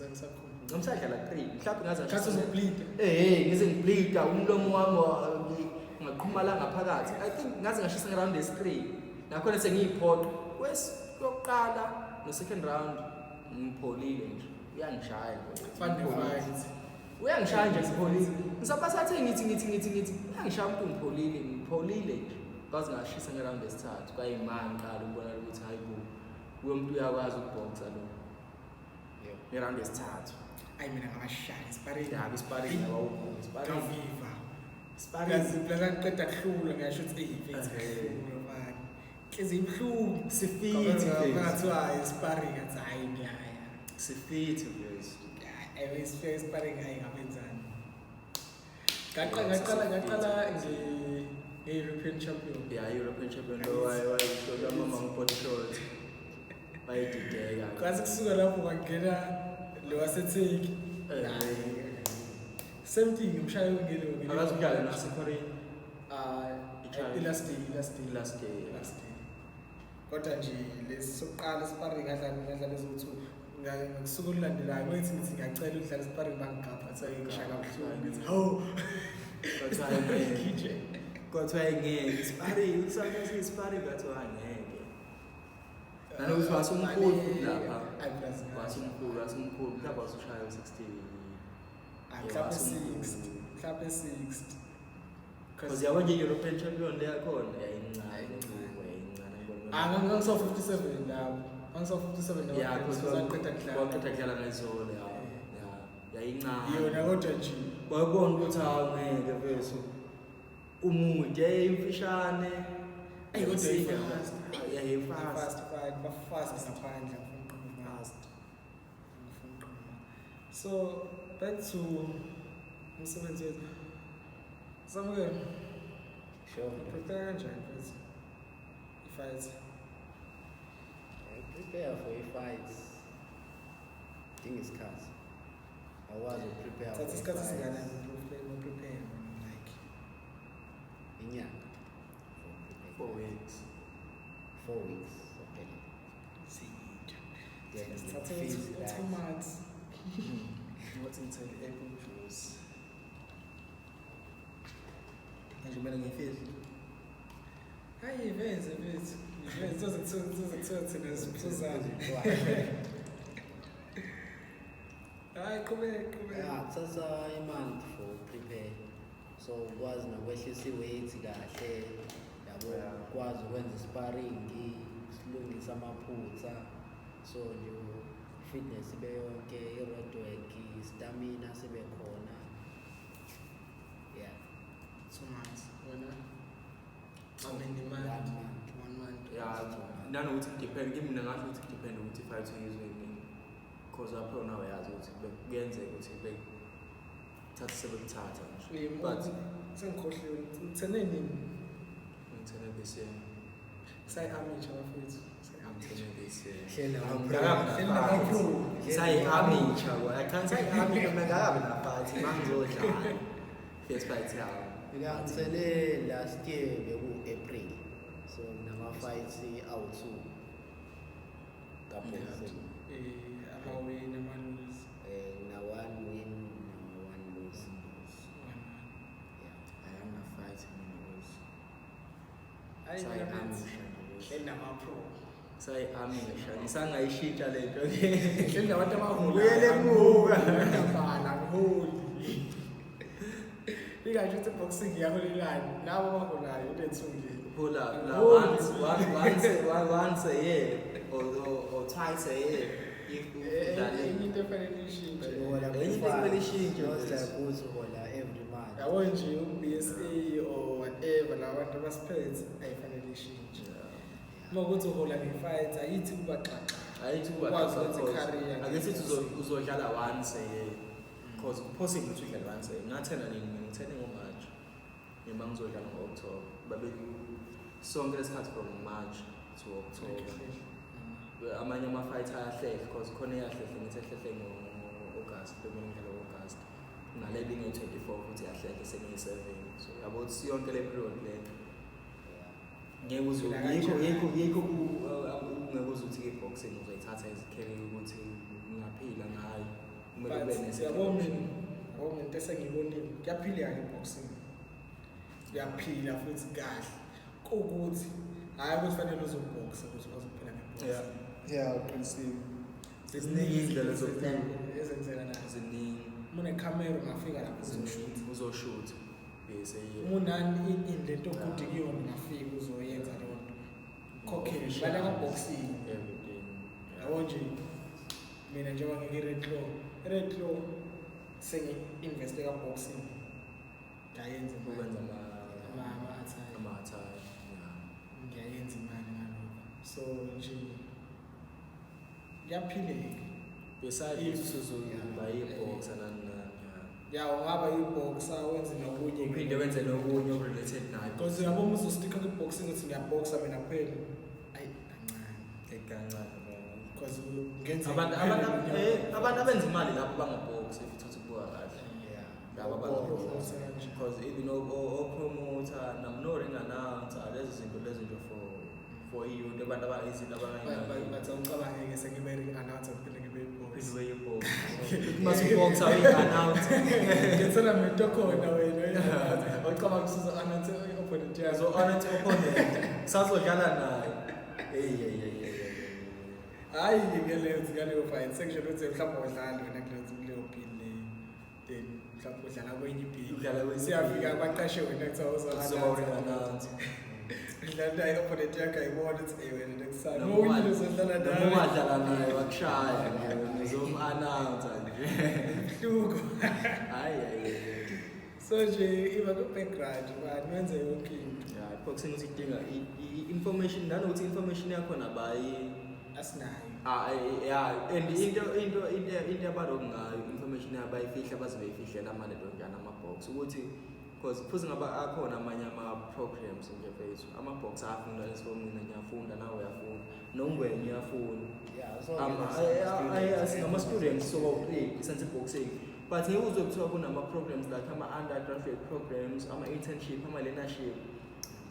angisakhumbuli. noma sadlala 3 mhlawumbe ngaze Khathi uzobleed. Eh ngize ngibleeda umlomo wami ngaqhuma la ngaphakathi. I think ngaze ngashisa ngeround yesi-3. Nakhona sengiyiphoqa. Kwesiyokuqala no second round ngipholile nje. Uyangishaya nje. Fun fight. Uyangishaya nje ngipholile. Ngisapasathe ngithi ngithi ngithi ngithi uyangishaya umuntu ngipholile ngipholile nje. Kwaze ngashisa ngeround yesithathu kwayima ngiqala ukubona ukuthi hayi bo uyo muntu uyakwazi ukubhoxa lo. Yeah. Ngeround yesithathu. Ayi mina ngabashaya sparring. Ya sparring yawukhulu sparring. Kaviva. Sparring. Plus plus ngiqeda kuhlula ngiyasho ukuthi eh mfethu Eh. kuhlula manje. Inhliziyo ibuhlungu. Sifithi mfethu. Ngathiwa hayi sparring athi hayi ngiyaya. Sifithi mfethu. Ayi sifike sparring hayi ngabenzani. Ngaqala ngaqala ngaqala nge nge-European champion. Yeah, European champion lo wayeshota mama ngibody shot. Bayidideka. Kwathi kusuka lapho kwangena lo waseTurkey. Eh. Same thing ngimshaye ngelo ngelo. Akazi ukudlala naseKorea. Ah, I-China. last day, last day. Last day, yeah. Last day. Kodwa nje lesi sokuqala sparring ngadlala ngadlala ezowu-2 ngosuku olulandelayo ngithi ngithi ngiyacela ukudlala sparring bangigapha kuthiwa ngishaya kabuhlungu ngithi hawu Kwathiwa ngeke. nje. Kwathiwa ngeke. Sparring, usakwazi sparring kwathiwa ngeke. Nanokuthi wasumkhulu futhi lapha. Ayi, plus Wasumkhulu, wasumkhulu. Mhlawumbe wasushaya u-60. Ah, mhlawumbe 60, mhlawumbe 60. Because yabo nje European champion le yakhona yayincane, yayincane. Ah, ngangiso 57 lapho. Ngangiso 57 lapho. Yeah, because Saqeda kudlala. Waqeda kudlala ngezolo, yeah. Yeah. Yayincane. Yona kodwa nje Wayebona ukuthi hawu ngeke mfethu. Umude imfishane. Ayi, kodwa Yayisinda. ifast. Yayifast. Fast fight, bafast ngaphandle ngifuna ukuqamba. Fast. Ngifuna ukuqamba. So back to umsebenzi wethu. Samuke, Sure. prepare kanjani mfethu? I-fight. I prepare for i-fights. Dinga isikhathi. Awukwazi ukuprepare for Thatha isikhathi i-fights. esingakanani prepare like Inyanga. For prepare. 4 weeks. 4 weeks. Okay. siyinja. Then Sithathe freeze that. 2 months. Ngathi ngithele apple juice. Manje kumele ngiyifidle. Hayi iveze mfethu. Iveze soze kuthiwe soze kuthiwe thina siphuzane. Hayi qhubeka qhubeka. Yeah, kuthatha i-month for prepare. So ukwazi nokwehlisa i-weight kahle, yabo Yeah. ukwazi ukwenza sparring, silungise amaphutha. So nje fitness ibe yonke, i-road work, stamina sibe khona. Yeah. 2 months. Wena? I mean, One month. month. One month. Yeah, nanokuthi kudepend kimi mina ngasho ukuthi kudepend ukuthi i-fight ngizwe nini. Because lapho nawe yazi ukuthi kuyenzeka ukuthi bekuthathe sebekuthatha nje. But Sengikhohliwe. Ngithene nini? ngithene this year. Sayi-amateur bafethu. Sayi-amateur. Ngithene this year. Hleli nama-pro. Angikabi Hleli nama-pro. Sayi-amateur bo. I can't say amateur mina ngakabi na-fight mangizodlala. First fight yami. Mina ngithele last year beku-April. So nama-fights awu-2. Ka-boxing. Eh, ama-win, ama-lose. Eh, na one win, na one lose. One, one. Yeah. Hayi angina-fight mina lose. Hayi, mina mfethu. Sayi-amateur nje. Hleli nama-pro. Sayi-amateur. Ngisangayishintsha le nto ke. Hleli nabantu abaholayo. Buyele emuva. Ngiyabhala, angiholi. Ingasho ukuthi i-boxing iyaholelani. Labo abaholayo into ethungile. Pull up la Oh. once a year or twice a year if udlale. Enye into efanele ishintshe. Uhola Enye into ekumele ishintshe Not mfethu. like ukuthi uhola every month. Yabo nje u-BSA or whatever la bantu abasiphethe ayifanele ishintshe. Yeah. Uma ukuthi uhola nge-fight, ayithi kuba xaxa. Ayithi kuba Ukwazi xaxa, ukwenza cause i-career. Ake sithi uzodlala once a year, cause possible ukuthi udlale once a year. Ngathena nini mina? Ngithene ngo-March, njengoba ngizodlala ngo-October, babe sonke lesikhathi from March to October. Amanye ama-fight ayahlehla, cause khona eyahlehle, ngithi ehlehle ngo-August, bekumele ngidlale ngo-August, nale bingeyi-24 futhi yahlehla sengiyi-7. So yabo ukuthi yonke le period le ngeke uze Phila yikho kanjani? Yikho ungeke uze uthi i-boxing uzoyithatha as career, ukuthi ngingaphila ngayo, kumele ube But ne-second yabo option. mina into esengiyibonile, kuyaphileka nge-boxing, kuyaphila futhi kahle, kuwukuthi hhayi ukuthi fanele uzobhoxa ukuze ukwazi ukuphila nge-boxing. Yeah. Yeah, uqinisile. Ziningi izindlela zokuphila. Ezenzeka nazo. Ziningi. Uma unekhamera ungafika lapho uzoshutha. Uzoshutha bese. Uma unani ini lento ogudi kuyona, ungafika uzoyenza leyo nto, khokhele baleka boxing. Everything. Yabo nje mina njengoba ngike-Red Claw, i-Red Claw sengi-investe ka-boxing, ngiyayenza imali. Ukwenza Ama-attire. Ama-attire, yeah. Ngiyayenza imali ngalokho, so nje kuyaphileka. Besides If- usuzoba yi-boxer nani nani, yeah. Ya, ungaba yi-boxer wenze nokunye. Uphinde wenze nokunye okurelated nayo. Because uyabona uma uzosticka kwi-boxing uthi ngiyabhoxa mina kuphela, ayi kancane. Kancane. Because ngenzeka Abantu abenza imali lapho bangabhox, if uthatha ukubuka kahle. Laba Promoter kanje. Because even o-promoter no-ring announcer, lezi zinto lezi nje for i-youth, abantu izinto abangayinaki. But awucabange-ke sengibe ring announcer ngiphinde ngibe i-box. Phinde ube yi-box. Mase uboxa uyi-announcer. Ngithela mento khona wena awucabanga usuzo-announce i-opponent yakho. Uzo-announce opponent kusazodlala naye. Hey, hey, hey, hey, hey. Hhayi-ke ngaleyo fight sekusho ukuthi mhlawumbe awudlali wena kuleyo bill leyo, then mhlawumbe udlala kwenye ibill. Udlala kwenye Siyafika ibill. baqashe wena, kuthiwa Uzoba u-ring announcer. udlala naye, i-opponent yakho ayibona ukuthi ey wena next time Noma owile uzodlala noma nawe. ungadlala naye wakushaya nje, uzom-announcer nje. Buhlungu. Hayi, hayi, hayi. So nje iba ku-background mani, wenze yonke into. Yeah, i-boxing ukuthi idinga i-information, nanokuthi i-information yakhona bayi Asinayo. Ah, yeah, and into abalokhu ngayo information yabo bayifihla, baze beyifihlela ama-ledonjana ama-box, ukuthi because futhi ngaba akhona amanye ama-programs nje mfethu, ama-box ayafunda esikomina, ngiyafunda, nawe uyafunda, nongwenye uyafunda. Yeah, so Singama-students so three sense boxing, but ngeke uzwe kuthiwa kunama-programs like ama-undergraduate programs, ama-internship, ama-learnership,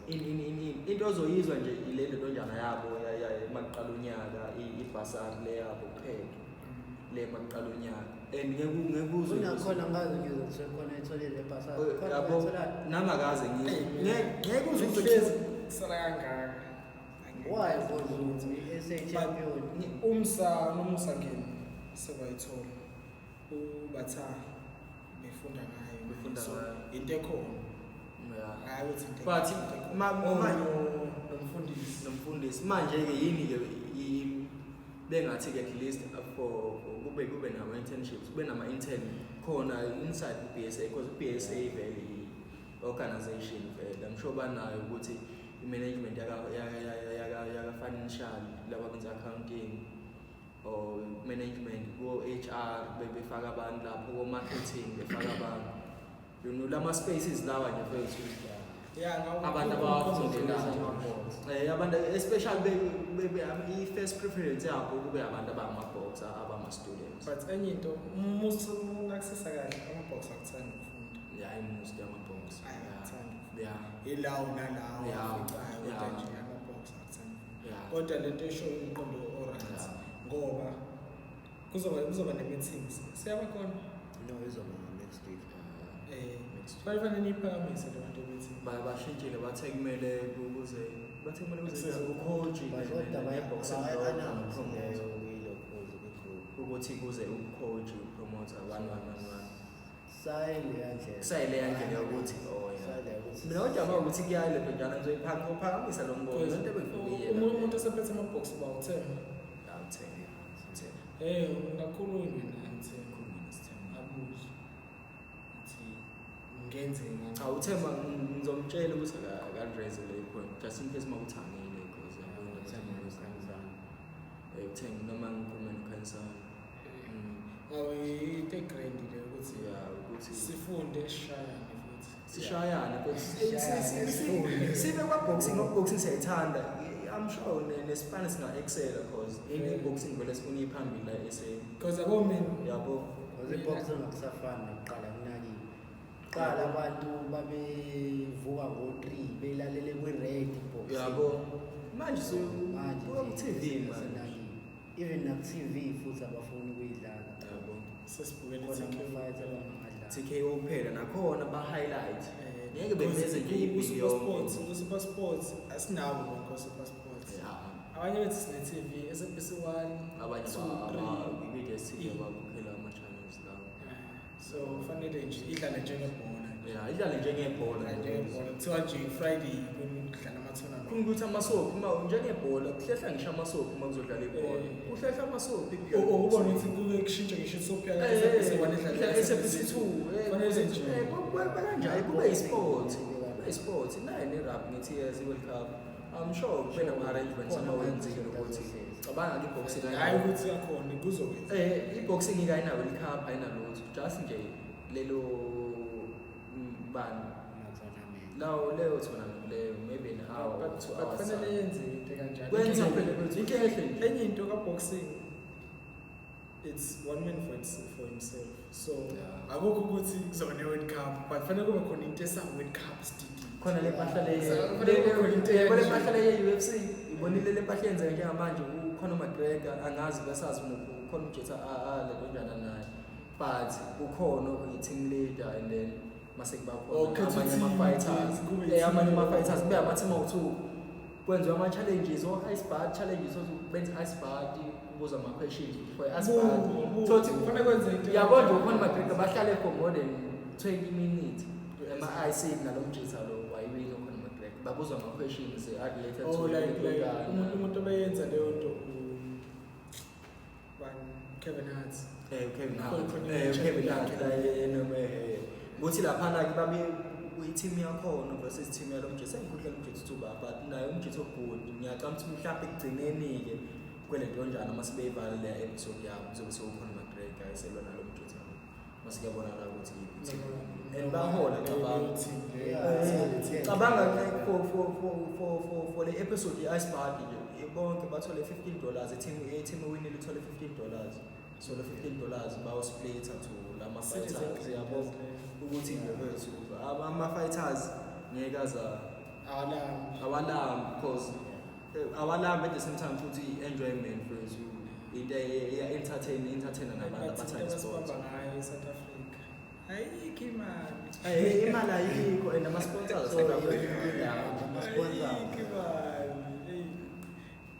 in in in in into ozoyizwa nje ile ntonjana yabo makuqala unyaka, ibhasari le yabo kuphela le makuqala unyaka, and ngeke uzwe. Kunakhona ngaze ngizwe kuthiwa khona etholile ebhasari. Khona Yabo. ethola. Nami akaze ngizwe. Ngeke uzwe. Hlezi kusala kangaka. Why? Because i-SA champion. Umsa nomusa ngeni sebayithola ubatha befunda ngayo. Befunda So ngayo. into ekhona. Yeah. Hayi ukuthi into But ekhona. Oh, Nomfundisi. Nomfundisi manje-ke yini-ke bengathi-ke at least for kube nama-internships, kube nama-intern khona inside i-BSA, because i-BSA vele i-organization vele, I'm sure banayo ukuthi i-management yaka-financial, laba benza accounting or management, ko-HR befaka abantu lapho, ko-marketing befaka abantu, lama spaces lawa nje mfethu. Yeah, Abantu abawafundelayo. Abantu especially i-first preference yabo kube abantu abangama-boxer, abama-students. But enye into, umunakisisa kahle, ama-box akuthanda ukufunda. Yeah, i-most yama-box. Ayi, akuthanda ukufunda. Ilawo nalawo aficayo, kodwa nje ama-box akuthanda ukufunda. Kodwa lento esho umqondo o-right, ngoba kuzoba ne-meetings siyaba khona. No, izoba next week. Kufanele niyiphakamise le bantu e-meeting. Bashintshile, bathe kumele kuze bathe kumele kuze Kusize. ucoach But kodwa ne-boxing bayi-announce promoter. leyo kuyilokhuze kwi-group. Ukuthi kuze ucoach upromoter one one one one. Sayile ndlela. Sayile ndlela yokuthi, oh, yeah. Sayile ukuthi. Mina kodwa uma ukuthi kuyale nto njalo ngizophakamisa lo mbono, lento ebengifuna Umuntu osephethe ama-box uba uthemba. Awuthemba, uthemba. Ungakhulunywa naye uthemba, abuze ukuthi ngenzeka. Cha, uthemba ngizomtshela ukuthi akaniraise le point just in case uma kuthi angile, because yabona. Uthenga noma ngikhuluma noKhanyisani. Awu, into e-grand le ukuthi Yeah, ukuthi sifunde, sishayane futhi. Sishayane, but Sishayane, sifunde. sibe kwa-boxing, ngoba-boxing siyayithanda. I'm sure nesipane singa-excela cause i-boxing vele sifuna iphambili la e-SA. Because yabo mina Yabo. Because i-boxing akusafani nakuqala, kunakile. Kuqala abantu babevuka ngo-3 beyilalele kwi-radio i-boxing. Yabo, manje Manje buka nje ku-TV manje. asenakile. Even naku-TV futhi abafuni ukuyidlala. Yabo. Sesibukele Khona TKO. ama-fights abangawadlala. TKO kuphela, nakhona ba-highlight. Ngeke Because beveze nje ipili ku-Super Sports, yonke. ku-Super Sports asinabo bonke o-Super Sports. Abanye bethu sine-TV, SABC 1, Abanye 2, 3. kwi-DStv abakhokhela ama-channels lawo. So kufanele nje idlale njengebhola. Ya, idlale njengebhola. Idlale njengebhola, kuthiwa nje Friday kudlala ama-tournament. Khona ukuthi amasophi, uma njengebhola kuhlehla ngisho amasophi uma kuzodlala ibhola. Kuhlehla amasophi. Ukubona ukuthi kuke kushintshe ngisho isophi yaka-SABC 1 idlale SABC 2. Kufanele nje. Kanjalo kube yi-sport, kube yi-sport nayo ne-rugby ngithi yes, i-World Cup, I'm sure kube nama-arrangements abawenzile ukuthi cabanga i-boxing Hhayi ukuthi yakhona kuzokwenza. I-boxing ayina-World Cup, ayinalutho, just nje lelo bani Ama-tournament. lawo, leyo tournament leyo, maybe an hour or But 2 but hours. kufanele yenze into kanjalo. Kwenze phela ukuthi into enhle nje. Enye into ka-boxing, it's one man for himself, so akukho ukuthi kuzoba ne-World Cup, but kufanele kube khona into esa-World Cup sididi. Khona le mpahla le Kufanele kube khona into le enje. mpahla le ye-UFC, ibonile le mpahla yenzeka njengamanje, ukhona uMcGregor, angazi basazi muphi, ukhona uJeta le kanjana naye, but ukhona i-team leader and then mase kuba Oh, khona khetha amanye i-team, ama-fighters. kube Amanye i-team. ama-fighters kube ama-team awu-two, kwenziwa ama-challenges o-ice bath challenges, benze ice bath, kubuza ama-questions for i-ice bath. Thothi Kufanele kwenze into. Yabo nje ukhona McGregor bahlale for more than 20 minutes ema-ice nalo mjitha lo wayiwina ukhona McGregor, babuzwa ama-questions related to Oh, like lentwana. umuntu obeyenza leyo nto bani, Kevin Hart. Kevin Hart. Khona Kevin Hart i-challenge. la noma kuthi laphana ke babe i-team yakhona versus team yalo mjitha, sengikhohlwa lo mjitha uthi uba, but naye umjitha o-good. Ngiyacabanga ukuthi mhlawumbe ekugcineni-ke kwele nto njalo uma sebeyivala le episode yabo kuzobe sekukhona McGregor eselwa nalo mjitha lo, mase kuyabonakala ukuthi yiphi i-team and bahola, cabanga. Leyo team leyo. Yeah. Cabanga like for le episode ye-ice bath nje, bonke bathole $15, i-team ewinile ithole $15, so le $15 bawu-splitha to lama fighters, yabo, ukuthi nje bethu ama-fighters ngeke aza Awalambi. Awalambi because awalambi, at the same time futhi i-enjoyment fethu, into iya-entertain, entertainer nabantu But into abathanda i-sport. abasibamba ngayo e-South Africa, ayikho imali. Imali ayikho and ama-sponsors So, South Africa. inkinga, ama-sponsors. Ayikho imali. Eyi.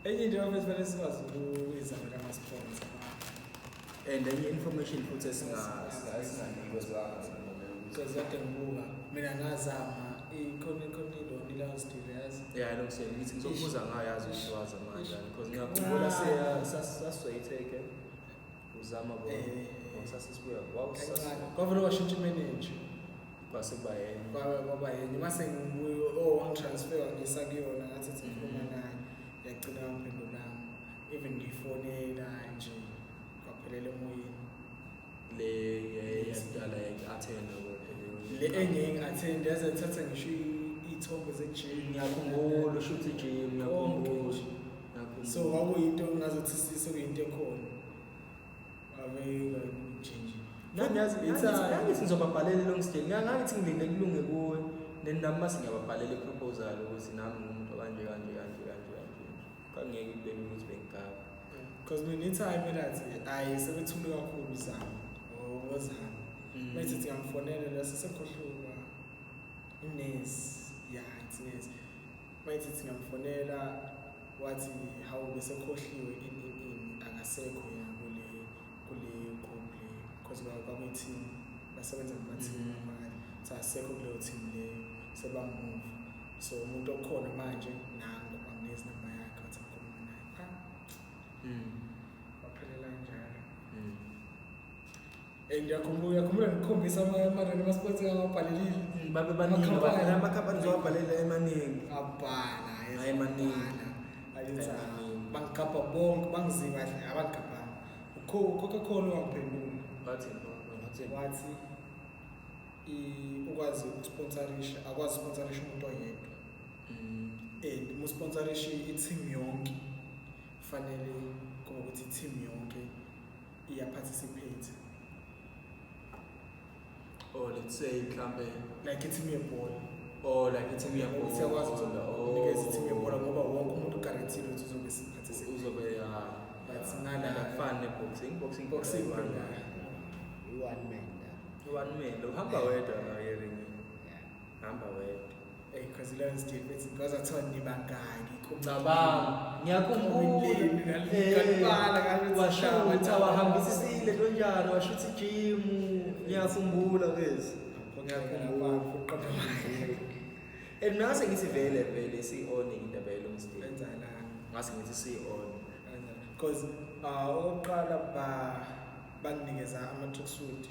Enye into bafethu, fanele sikwazi ukuyizama lama-sponsor. And enye information futhi esinganikezwanga. Because kade ngibuka mina, ngazama ikhona ilona i-Lonsdale, yazi. Yeah, lo msebenzi ngithi ngizokubuza ngayo, yazi ukuthi wazama kanjani, because ngiyakhumbula siya sasizoyitheke uzama bo sasisibuya Kancane kwavele kwashintsha i-manager. Kwase kuba yenye. Kwaba yenye mase ngibuye, oh, wangi-transfer wangisa kuyona, ngathi thi ngikhuluma naye, yagcina ngamphendulanga, even ngiyifonela nje kwaphelela emoyeni. Le yakudala yaku-attenda. Le enye ngi-attend, yaze thatha ngisho iy'thombe ze-gym. Ngiyakhumbula ushuthi i-gym, ngiyakhumbula. Konke. Ngiyakhumbula. So kwakuyinto engazothi sekuyinto ekhona, ave nje nje. Ngangithi ngizobabhalela i-Lonsdale, ngangithi ngilinde kulunge kuwe, then nami mase ngiyababhalela i-proposal ukuthi nami ngumuntu kanje kanje kanje kanje kanje, kwangeke kube lula ukuthi bengigaba. Because mina i-time elathi ayi sebethule kakhulu zami ngozami. Methi ngamfonela la, sesekhohluka inesi, ya, it's nesi. Mayithi ngamfonela wathi hawu, besekhohliwe in in in akasekho yena kule group le, because kwakuyi-team, basebenza ngama-team phakathi, so asekho kuleyo team leyo, sebamuva, so umuntu okhona manje nangu, anginezi namba yakhe, wathi ngikhuluma naye, ah, waphelela kanjalo. And ngiyakhumbula ngikukhombisa ama-sponsor angabhalelile. Babe baningi. Amakhampani. Amakhampani uzowabhalela emaningi. Abhala. Hayi, maningi. Abhala. Ayithi Emaningi. bangigabha bonke, bangiziba kahle, abangigabhanga. Coca-Cola wangiphendula. Bathini? Wathi ukwazi ukusponsorisha, akwazi ukusponsorisha umuntu oyedwa. And uma usponsorisha i-team yonke, fanele kube ukuthi i-team yonke iya-participate. Or let's say mhlambe Like i-team yebhola. Or like i-team yebhola. Ukuthi siyakwazi ukunikeza i-team yebhola ngoba wonke umuntu uguaranteed ukuthi uzobe participate. Uzobe ya. But ngala akufani ne-boxing. Boxing boxing one phela. I-one man la. One man. Uhamba wedwa la eringini. Yeah. Hamba wedwa. Eh, because i-Lions Gate bethi because athiwa nibangaki. Cabanga, ngiyakhumbula. Ngalibala ngathi Washutha, wahambisisile kanjani, washutha i-gym. Ngiyakhumbula kwezi. Ngiyakhumbula. And ngase ngithi vele vele si-on indaba ye-Lonsdale. Benzalana. Ngase ngithi si-on. Because okokuqala banginikeza ama-tracksuit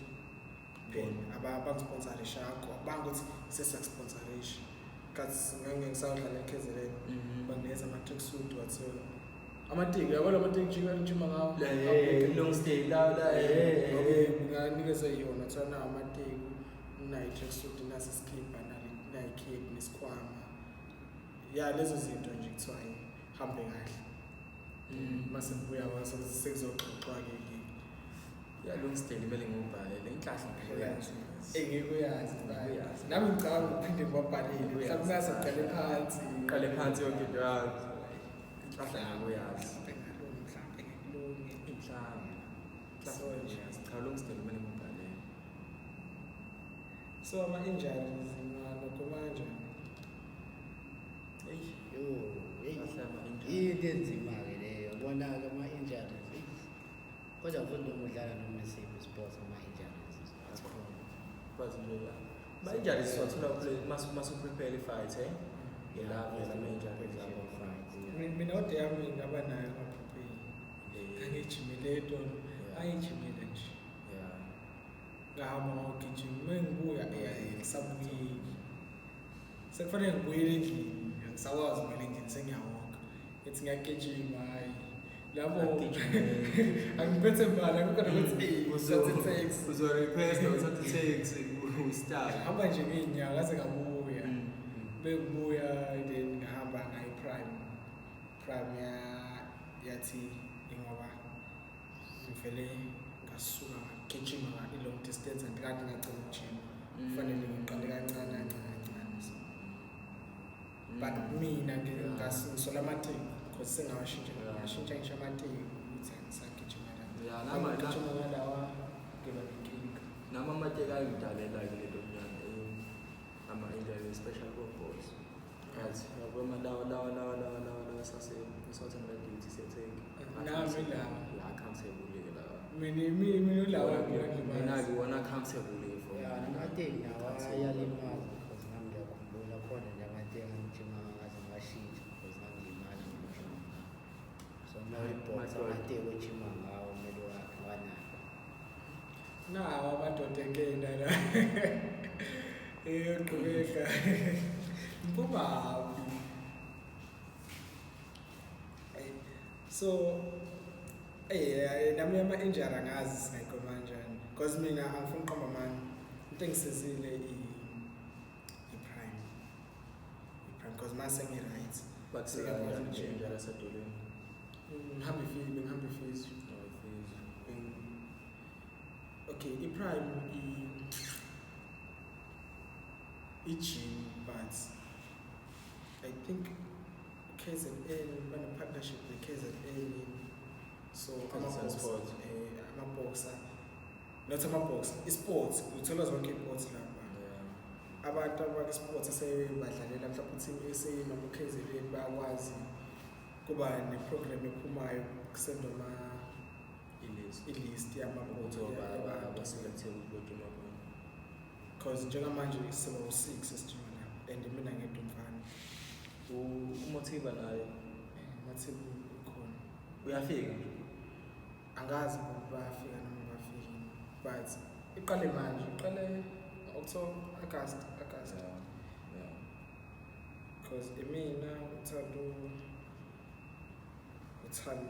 phela, abangisponsorisha akho, bangukuthi sesiyakusponsorisha kathi ngeke ngisawudlala eKZN, banginikeza ama-tracksuit, wathiwa amateki, yabo la mateki ngijima ngawo. Lonsdale la la Nganikezwe yona, kuthiwa nawo amateki, nayo i-tracksuit, nasi isikibha, nayo i-cape nesikhwama, ya lezo zinto nje kuthiwa hambe kahle. Mase ngibuya kwaso sekuzoxoxwa-ke ke. Ya, Lonsdale kumele ngiwubhalele inhlahla. Uyazi. Ngikuyazi. Ngikuyazi. Nami ngicabanga ukuphinde ngibabhalele. Ngikuyazi. Mhlawumbe ngase ngiqale phansi. Qale phansi yonke into yakho. Inhlahla ngikuyazi. Mhlawumbe ngalungi, mhlawumbe ngikulunge. Inhlahla. So nje. Cha, Lonsdale kumele ngiwubhalele. So ama-injuries nalokho kanjani? Eyi, Yo, hey. kahle ama-injuries. Into enzima-ke leyo, yabona-ke ama-injuries. Eyi. Kodwa futhi noma udlala noma isiphi i-sport, ama-injuries akhona. Kwazi nje ya. Ama-injuries siwathola kule mase uprepare i-fight, eh? Yilapho ama-injuries akho. Yeah. Mina ode yami ngaba nayo ngaprepare. Ngangijimile etolo. Angijimile nje. Yeah. Ngahamba ngogijima, uma ngibuya ngisabuyeli. Sekufanele ngibuyele endlini, angisakwazi ukubuyela endlini, sengiyawoka. Ngithi ngiyagijima, hhayi. Lapho angiphethe mali, akukho nokuthi uthathe i-taxi. Uzo-request uthathe i-taxi u-start. Ngihamba nje ngey'nyawo ngaze ngabuya. Bengibuya then ngahamba ngaye Prime. Prime yathi ingoba ngivele ngasuka ngagijima i-long distance andikade ngagcina ukujima. Kufanele ngiqale kancane kancane kancane. So. But mina ngisola amateki because sengawashintsha, ngashintsha ngisho amateki ukuthi angisagijima la. Yeah, Ngigijima ngalawa ngiba nenkinga. Nami amateki ayingidalela-ke lento mnyana, ama-injury especially ko-boys. Right, yabo lawa lawa lawa lawa lawa lawa sase-Southern Duty siyathenga. Nami lawa. Yeah, comfortable-ke lawa. Mina ulawa Mina-ke wona comfortable for Yeah, mina. namateki nawo ayalimaza because nami ngiyakhumbula khona nje amateki angijima ngaze ngashintsha because ngangilimala ngijima ngawo. So uma uyi-boxer, Madoda. amateki ojima ngawo kumele wanake. Nawo amadoda enkenda la. Eyoqhubeka. Mphumaphi? So nami ama-injury angazi singayigoma kanjani. Because mina angifuni uqamba amanga. Into engisizile i-prime. I-prime because mase ngi-right. But Sengiyakwazi ukujima. injury asedolweni. Ngihambe ngihambe physio. Oh, physio. Okay, i-prime i-gym, but I think KZN bane-partnership ne-KZN, so KZN Sports. ama-boxer, not ama-boxer, i-sports, uthola zonke i-sports lapha. Yeah. Abantu abakwi-sports asebadlalela mhlawumbe i-team SA noma u-KZN bayakwazi kuba ne-program ephumayo kusendwa I-list. i-list Ukuthi yabantu. abaselecte ukuthi bojima khona. Because njengamanje siba u-6 esijima lapha and mina ngedwa umfana. UMothiba naye Mathiba ukhona. Uyafika? Angazi bayafika noma bafiki, but iqale manje, iqale October, August. Yeah. Because imina uThando, uThami,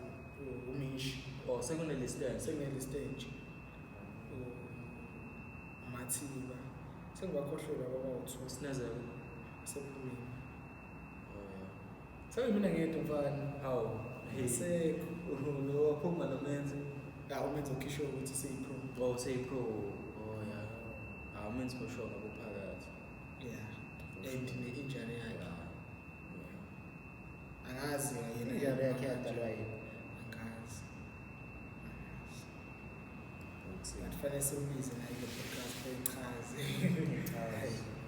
uMishi. Oh, sekunelist entsha. Sekunelist entsha. UMathiba. Sengibakhohlwe laba abawu-2. Sinezelo. Sephumile. Oh yeah. Sekuyimina ngedwa mfana. Hawu. Hey. Sekho. Lo waphuma nomenzi. Ya, umenzi ukhishwe ukuthi seyipro. Oh, seyipro. Oh yeah. Ah, umenzi for sure ngoba uphakathi. Yeah. And ne-injury yakhe. Yeah. Angazi yena. Injury yakhe yadalwa yini? Angazi. Angazi. But fanele simbize naye kule podcast echaze.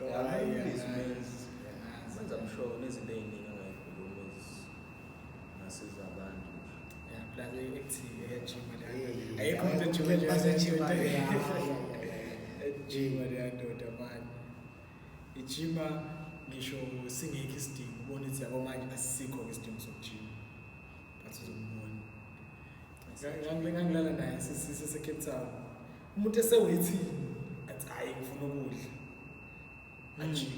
Yeah, Hayi, umbize angazi. umenzi. Angazi. Menza msho nezinto ey'ningi angayikhuluma ezingasiza abantu nje. Yeah, plus i-active iyajima le. Hey, Ayikho umuntu ojima nje basejima, ndoda. yeah, yeah, yeah. Ejima leya ndoda mani. Ijima ngisho singekho isidingo, ubona ukuthi yabo manje asisikho-ke isidingo sokujima. But uzombona. Ngangilala naye sise-Cape Town. Umuntu eseweyithini athi hhayi ngifuna ukudla. Ajime.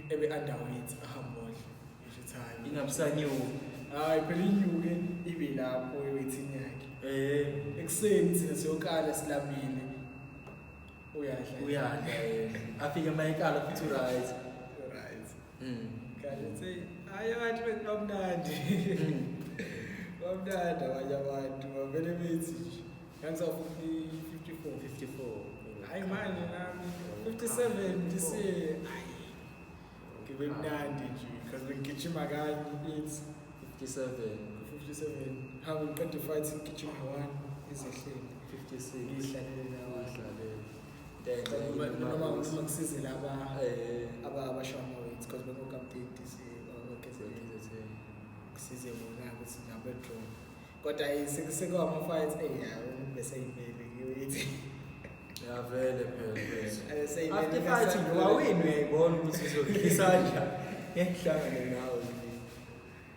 Ebe underweight ahambe odle. Ngisho ukuthi hhayi. Ingabusanyuki. Hhayi phela inyuke ibe lapho eweyithini yakhe. Eh, Ekuseni thina siyokala silambile. Uyadla. uyadla yena. Afike mayekala futhi uright. Right. Kahle thi hayi abantu bethu bamnandi. Bamnandi abanye abantu bavele bethi nje. Ngangisafuna 54. 54. Hayi manje nami 57 this year. Hayi. Ngibe mnandi nje because bengigijima kanye it's 57. 57. Hambe ngiqede fight ngigijima 1 izehleni. 56. Ngihlalele nawo. Uyihlalele. Noma kusize laba Eh, abashaya ama-weights because bengokamtenti KZN. kusize bona ukuthi nabo draw kodwa hayi sekuwama-fights eyi hayi umuntu beseyimele ngiyoyithi Ya vele phela mfethu. Eseyimele After fight nje wawini uyayibona ukuthi uzokhisa kanjani. Ngeke ngihlangane nawe nje.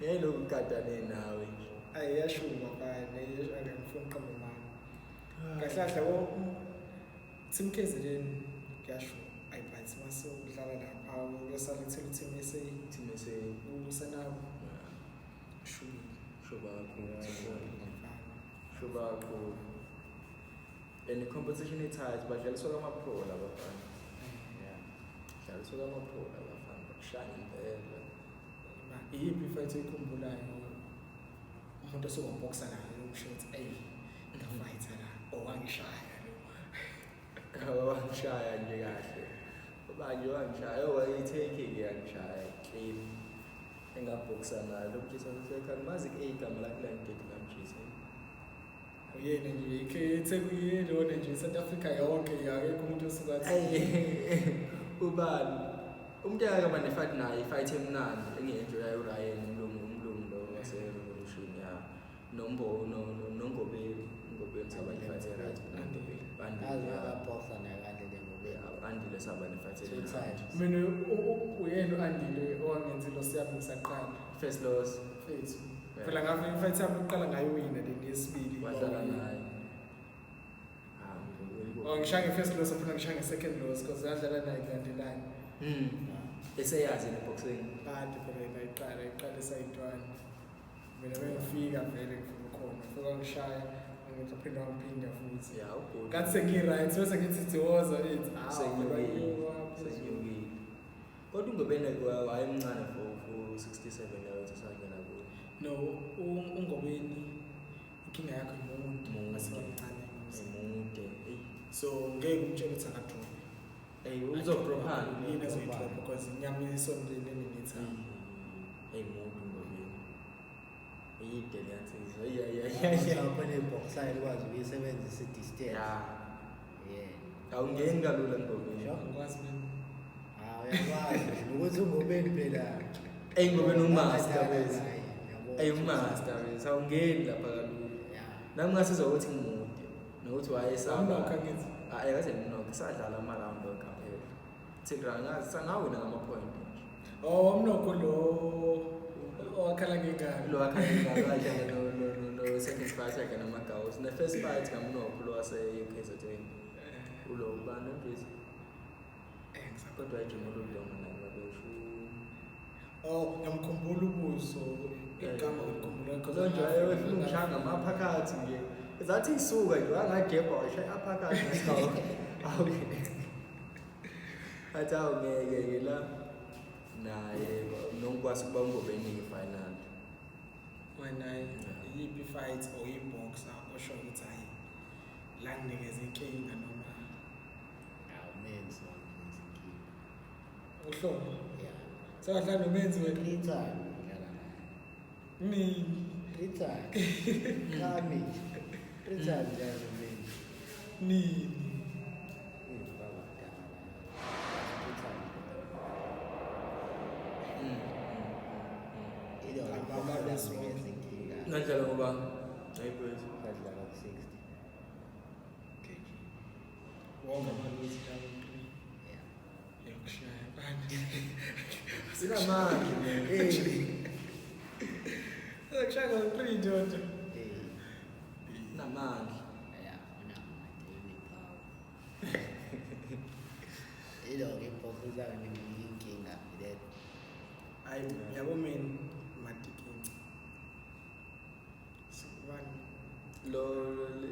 Ngeke lokhu ugadane nawe nje. Ayi iyashuba mfana, angifuni uqamba amanga. Kahle kahle wo Team KZN kuyashuba. Ayi but mase udlala lapha kuyosala ithole team SA Team SA usanabo shubile. shuba kakhulu. Shubile mfana. Shuba kakhulu. And i-competition i-tight badlaliswa kama-pro laba bafana. Yeah. Dlaliswa kama-pro laba bafana bakushaya ngempela. Iyiphi ifight oyikhumbulayo umuntu osewabhoxa naye ukusho ukuthi eyi ngafayitha la or wangishaya lo. Wangishaya nje kahle. Ubanje wangishaya, wayitaking yangishaya clean. Engabhoxa naye lo mjisa wasekhaya ngimazi igama lakhe langidedi lamjisa. Uyena nje eThekwini lona nje South Africa yonke akekho umuntu osuka athi Ayi ubani? Umuntu akaba nefight naye, ifight emnandi engiyenjoyayo uRyan umlungu lo wase Revolution ya. Nombo no noNgobeni, uNgobeni saba nefight right. Andile. Andile. Ngaze ngabhoxa naye kanje ngobe Andile saba nefight two emnandi. times. Mina uyena u-Andile owangenza ilosi yami ngisaqala First loss. mfethu. Phela ngabe ifight yami yokuqala ngayiwina le yesibili. Wadlala naye. Ah, Ngobeni. Oh ngishaya nge-first loss phela ngishaya nge-second loss because ngadlala naye kulandelana. Eseyazi ne-boxing. Kade phela yena ayiqala iqala esayintwana. Mina bengifika vele ngifika khona. Ngifika ngishaya ngiphinda ngiphinda futhi. Ya, ugood. Ngathi sengi-right bese ngithi thiwoza ethi Senyukile. Senyukile. Kodwa uNgobeni wayemncane for 67 lawo esadlala kuyo. No, uNgobeni inkinga yakhe umuntu Mude. asebamncane. Emude. Eyi. So ngeke umtshele ukuthi akadrop. Eyi, uzodropha. Yini azoyidrop because inyama isondele nenitha. Eyi, mude uNgobeni. Iyide le nsizwa. Eyi, eyi, eyi, eyi. Khona ibhoxayo likwazi ukuyisebenzisa i-distance. Ya. Yeah. Awungeni kalula Ngobeni. Sure. Angikwazi mina. Ah, uyakwazi nokuthi uNgobeni phela. Eyi, Ngobeni umaster Abadala wethu. naye, yabo. Eyi, umaster wethu. Awungeni lapha kalula. Yeah. Nami ngasizwa ukuthi ngimude nokuthi wayesaba. Amnokha ngithi. Hayi akaze ngimnokhe sadlala ama-round kaphela. Thina ngazi sangawina ngama-point nje. Oh, umnokho lo owakhala ngengalo. Lo akhala wadlala no second fight yakhe namagawuzi. Ne-first fight ngamnokho lo wase-UKZN. Ulo ubani mfethu? Eh, Kodwa wayejima oludonga naye babesho. Oh, ngiyamkhumbula ubuso Igama ngikhumbula because Lo nje wayefuna ungishaya ngamaphakathi nje. Zathi isuka nje wangagebha washaya aphakathi ngathi awu. Athi awu ngeke ke la. Naye nonkwasi kuba ungobeningi final. Wena iyiphi fight or i-boxer osho ukuthi hayi la nginikeza inkinga noma Awu menzi wanginikeza inkinga. uhlobo? Yeah. Sekadlala nomenzi wena? Three times ngidlala naye. Nini? Three times. Kami. Three times ngidlala nomenzi. Nini? Baba kudala. Three times. Ilo Ababa nginikeza inkinga. Ngadlala ngoba ayibwethu. Ngadlala ku-60 kg. Wonke amaluzi njalo. Yeah. Yokushaya manje. Sinamandla. Hey. Yokushaya ngo-three ndoda. Hey. Sinamandla. Yeah, unamandla, une-power. Ilo-ke ibhoksi zanginika inkinga vele. Hayi, yabo mina Matikinci. Bani? Lo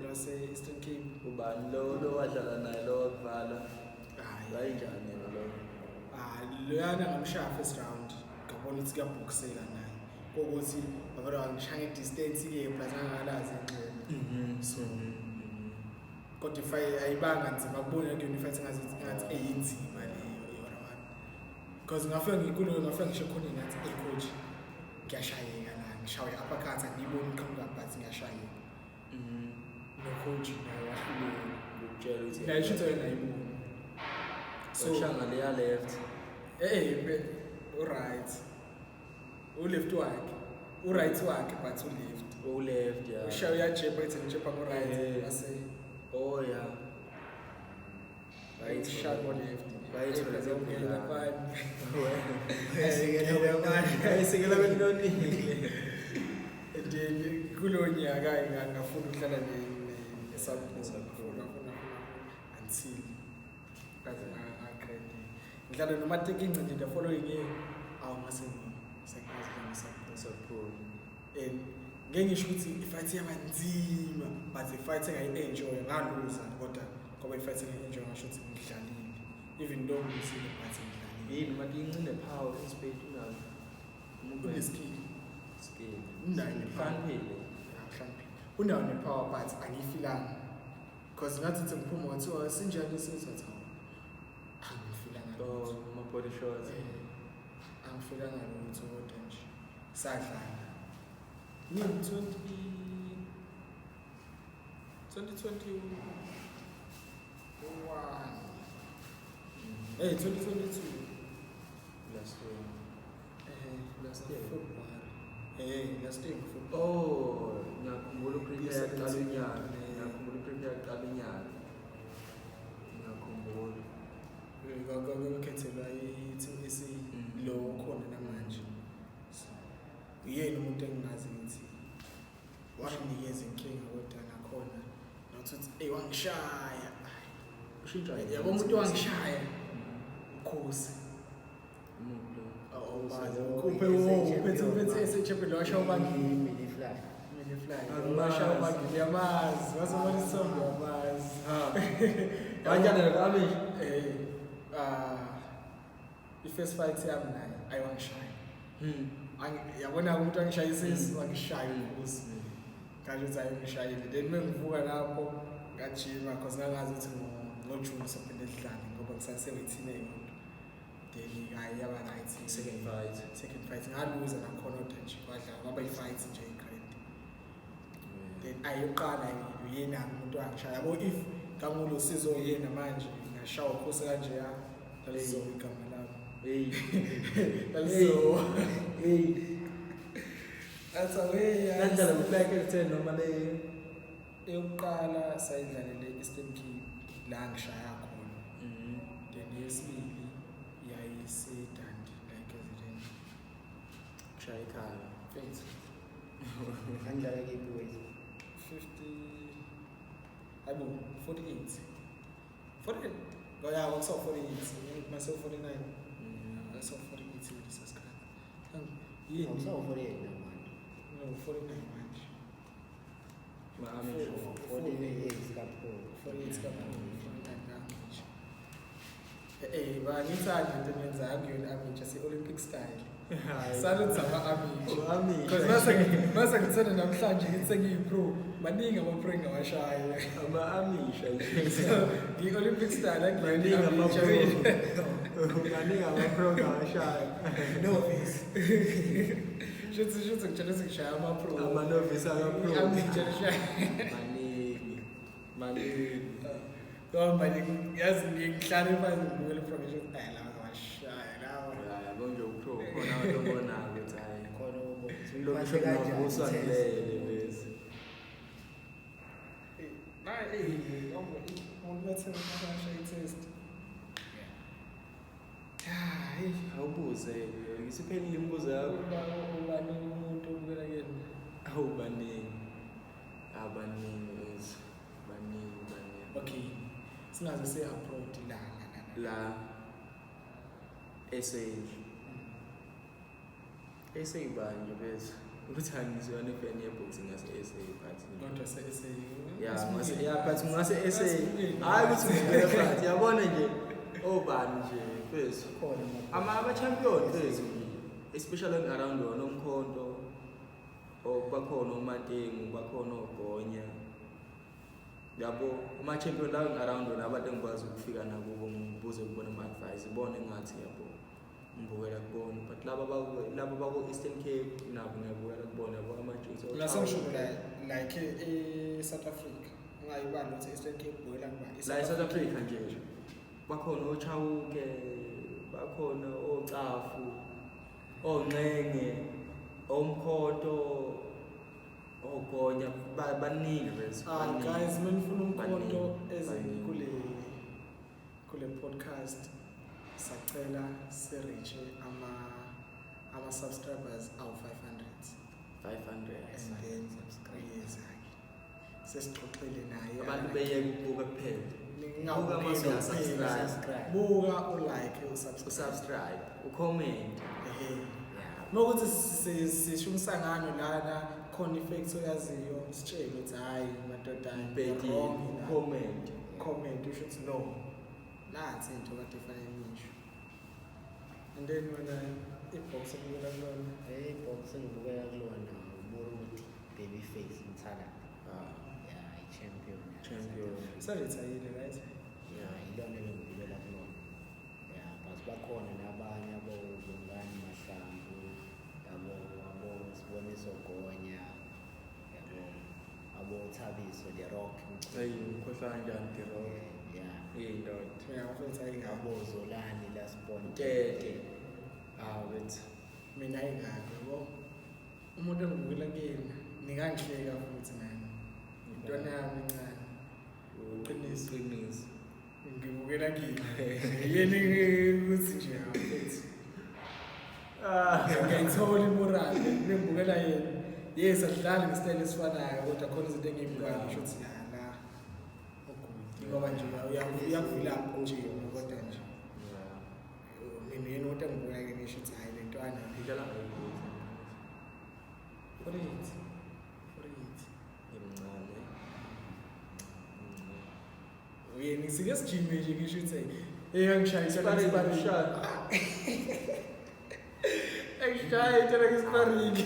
Lase Eastern Cape. ubani lo wadlala naye lo wakuvala. Hayi. Wayinjani yena lo? Ah, loyana ngamshaya first round. Ngabona ukuthi kuyabhokseka naye. Kokuthi ngavele wangishaya nge-distance ke plus ngangalazi ingxenye. So kodwa ifight ayibanga nzima kubona kuyona ifight engathi eyinzima leyo i-round. Because ngafika ngikulo ngafika ngisho khona ngathi hey coach ngiyashayeka la ngishawe uppercut angiyiboni iqhamuka but ngiyashayeka. No coach naye wahluleka. Ngikutshela ukuthi Naye shutho yena ayiboni. so So shanga leya left. U-right. U-left wakhe. U-right wakhe but u-left. O left, yeah. Ushaya uyajebha ethi ngijebha ngo-right Eh. ase Oh yeah. Right. ushaya ngo-left. Right. Ungena fine. Ayisekela benonile. And then kulo nyaka ngafuna ukuhlala ne-South South until ngaze nga-grade. Ngidlala noMatikinci nje the following year. Awu ngase sengikwazi ukudlala ne-South. Support. And ngeke ngisho ukuthi i-fight yaba nzima but i-fight engayi-enjoy ngaluza kodwa ngoba i-fight engayi-enjoy ngasho ukuthi ngidlalile even though ngiluzile but ngidlalile. Yini Matikinci une-power in-speed unayo. Une-skill. Skill. Unayo ne-power. Uhlakaniphile. Mhlawumbe unayo ne-power but angiyifilanga because ngathi ukuthi ngiphuma kwathiwa sinjani isizwe athi hawu angifilanga Oh, lutho. ama-body shots. Angifilanga lutho kodwa nje sadlala nini 20 2021 2022. Last year. Last year February, last year February. Oh, ngiyakhumbula uprepare yaqala unyaka. Yeah. Ngiyakhumbula uprepare yaqala unyaka. Ngiyakhumbula. Kwakukhethelwa i-team esi lo khona namanje. So, uyena umuntu engingazi ngithi wanginikeza inkinga kodwa nakhona nokuthi uthi ey wangishaya. Ushintsha Yabo umuntu wangishaya ukhosi. Umuntu lo. Awubazi ukhuphe uphethe uphethe SA champion washaya ubangile. Mini fly. Mini fly. Angimazi. Washaya ubangile yamazi wazobona isithombe yamazi. Ha. Kanjani lo Amish? I-first fight yami naye ayiwangishaya. Yabona umuntu angishaya isisu wangishaya ukhosi. Ngasho ukuthi ayongishayile then mengivuka lapho ngajima cause ngangazi ukuthi ngoJune sophinde sidlale ngoba ngisasewethini eyodwa. Then hayi yaba right. Second fight. Second fight ngaluza nakhona kodwa nje kwadlala kwaba i-fight nje i-grand. Then ayoqala uyena umuntu wangishaya yabo if ngangulusizo yena manje ngashawa ukhosi kanje ya lalizo igama lami. Hey. Lalizo. Hey. That's a way. Kanjani ku-like 10 noma le Eyokuqala sayidlalele Eastern Cape la ngishaya khona. Then eyesibili yayiseDundee la eKZN. Shaya ikhaya. Mfethu Ngidlala kephi weight? 50 ayibo 48. 48. Oh yeah, kwakusawu 48. Mase 49. Kwakusawu 48 kulesa sikhathi. Yini? Awusawu 48 namanje. No, 49 manje. Ma-amateur. 48 kaPro. 48 kaPro, 49 ka-amateur. Bangithanda into eniyenzayo, akuyona amateur, si-Olympic style. Salute sama-amateur. Amateur. Because mase ngithanda namhlanje ngithi sengiyi-pro, maningi ama-pro engingawashaya. Ama-amisha nje. So, ngiyi-Olympic style, akuyona Maningi i-amateur. ama-pro. Maningi ama-pro ngawashaya. Novice. Shuthi ngitshela ukuthi ngishaya ama-pro. Ama-novice aka-pro. I-amateur ngishaya. Maningi. Maningi. Ngoba manje yazi ngihlale phansi ngibukele i-pro ngisho ukuthi ayi lawa ngawashaya lawa. Ya, yabo nje u-pro khona abantu obonayo ukuthi hhayi. Khona ukuthi Lo uyiphathe ngisho kanjani ngavuswa i-test. ngilele bese. Umuntu bethe ngashaya i-test. Hayi. Awubuze ke, isiphelile imibuzo yakho. Ubani umuntu obukela kuyena? Awu baningi. Abaningi bese. Baningi baningi. Okay. Singaze siye-abroad la la la. La SA nje. SA banje bese. Ukuthi angiziyona ifan ye-boxing yase-SA but nje. Kodwa se-SA. Ya, ngase ya but ngase SA. Hayi ukuthi ngibukela phansi. Yabona nje obani nje mfethu. Khona Ama-champion mfethu nje. Especially around wona uMkhonto. Bakhona oMantengu, bakhona oGonya. Yabo, ama-champion lawo around wona abantu engikwazi ukufika nakubo ngibuze kubona ama-advice, ibona engathi yabo ngibukela kubona. But laba bako-Eastern Cape nabo ngiyabukela kubona yabo ama-Jukes. Ngase ngisho like e-South Africa. Ungayibali ukuthi e-Eastern Cape bukela kuba. La e-South Africa nje bakhona oChauke, bakhona oCafu, oNxenge, oMkhonto, oGonya, baningi bese. Ah baningi. guys, menifuna uMkhonto Baningi, eze baningi. kule podcast, sacela si-reach ama subscribers awu 500. 500. And then uyeza-ke. Sesixoxile naye. Abantu beyeke ukubuka kuphela. Ningawubuka Buka mase uyasubscribe. kuphela. Subscribe. Buka, ulike, usubscribe. Usubscribe, ucomment. Ehhe. Yeah. Mawukuthi sisho umsangano lana khona effect oyaziyo, sitshele ukuthi hayi madoda, Bheki, wrong la. comment. Comment usho ukuthi no. Nansi into kade ifanele ngisho. And then wena i-box obukela kulona. I-box engibukela kulona uMoruti Babyface Mthala. Ah, Yeah, i-champion. ya Champion. South Africa. Usarithayile, right? Yeah, ilona engibukela kulona. Yeah, but bakhona nabanye abo Bongani Mahlangu, yabo abo Siboniso Gonya, yabo abo Thabiso The Rock. Hey, ukhohlwa kanjani The Rock? Yeah. Indoda. Mina ngifethu ayingabo. Abo Zolani Lasbon. Tete. Ah, wethu. Mina ayingabo yabo. Umuntu engibukela kuyena ningangihleka futhi nani. Intwana yami encane. Uqiniso, qiniso. Ngibukela kuyena. Yena ukuthi nje mfethu. Ah, Ngiyayithola imorale bengibukela yena. Yes, asidlali ngesitayela esifanayo kodwa khona izinto engiyibukayo ngisho ukuthi ya la. Ngoba nje uyakuvila nje kodwa nje. Yeah. Mina yena umuntu engibukela kuyena ngisho ukuthi hayi le ntwana. Idlala ngayibhuti. 48. 48. Imncane. Uyena ngisike sijime nje ngisho ukuthi hey angishaya Sparring, sparring. shot. Angishaya into like sparring.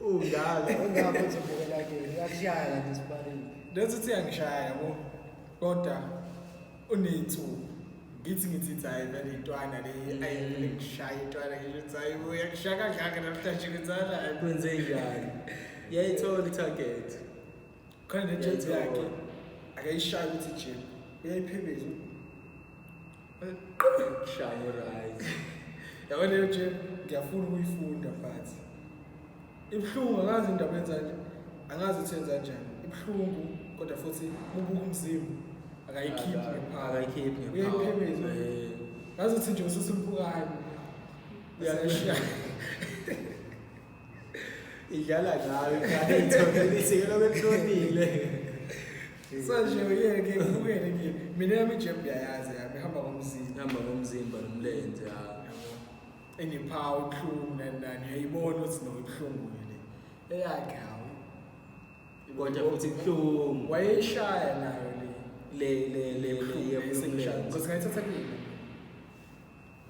Ungala. Ungapho uthi ubukela kuyena, uyakushaya kanti sparring. Lethi uthi angishaya yabo. Kodwa unethu ngithi hayi vele intwana le ayivele ngishaya intwana ngisho ukuthi hayi uyakushaya kangaka namhlanje kwenzana. Kwenze njani? Yayithola i-target. Khona le jet yakhe akayishaya ukuthi jim uyayiphebeza. Shaya right. Yabo leyo jim ngiyafuna ukuyifunda but ibuhlungu angazi indaba yenza nje angazi ukuthi yenza kanjani. Ibuhlungu kodwa futhi ubuka umzimba akayikhiphi ngepower. Akayikhiphi ngepower. Uyayiphebeza. Ngazi ukuthi nje ususumpukane. Uyashaya. Idlala ngayo, ingane iyitholile, isikelo behlonile. So nje uyeke ngibukele ke. Mina yami ijeb uyayazi yami ihamba ngomzimba. Ihamba ngomzimba nomlenze ya. Yabo. Ene-power, ibuhlungu, nani nani, uyayibona ukuthi no, ibuhlungu le eyakhe, hawu. Kodwa futhi ibuhlungu. Wayeyishaya nayo le. Le Sengishaya because ngayithatha kuyena,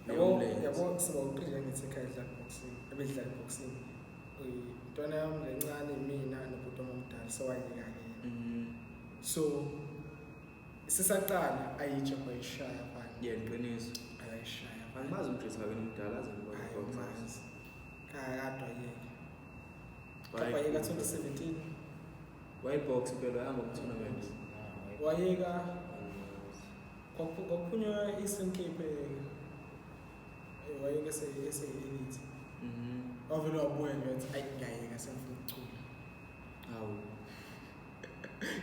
yabo. Yomlenze. Yabo, siba uqile ngithi ekhaya idlala boxing, ebedlala boxing intwana yami lencane, mina nobhuti wami omdala, sewayeka-ke yena. So sisaqala ayitsha, wayishaya fana. Yeah, iqiniso. Ayishaya fana. Angimazi umjitha wena omdala aze ngibone. Hayi, Boxers. umazi kakade, wayeka. Wayeka 2017. Wayibox phela, wahamba ku-tournament. Wayeka, kwaphunywa i-Eastern Cape, wayeka ese-elite. Wavele wabuya nje wathi, "Ayi, ngiyayeka, sengifuna ukucula." Hawu.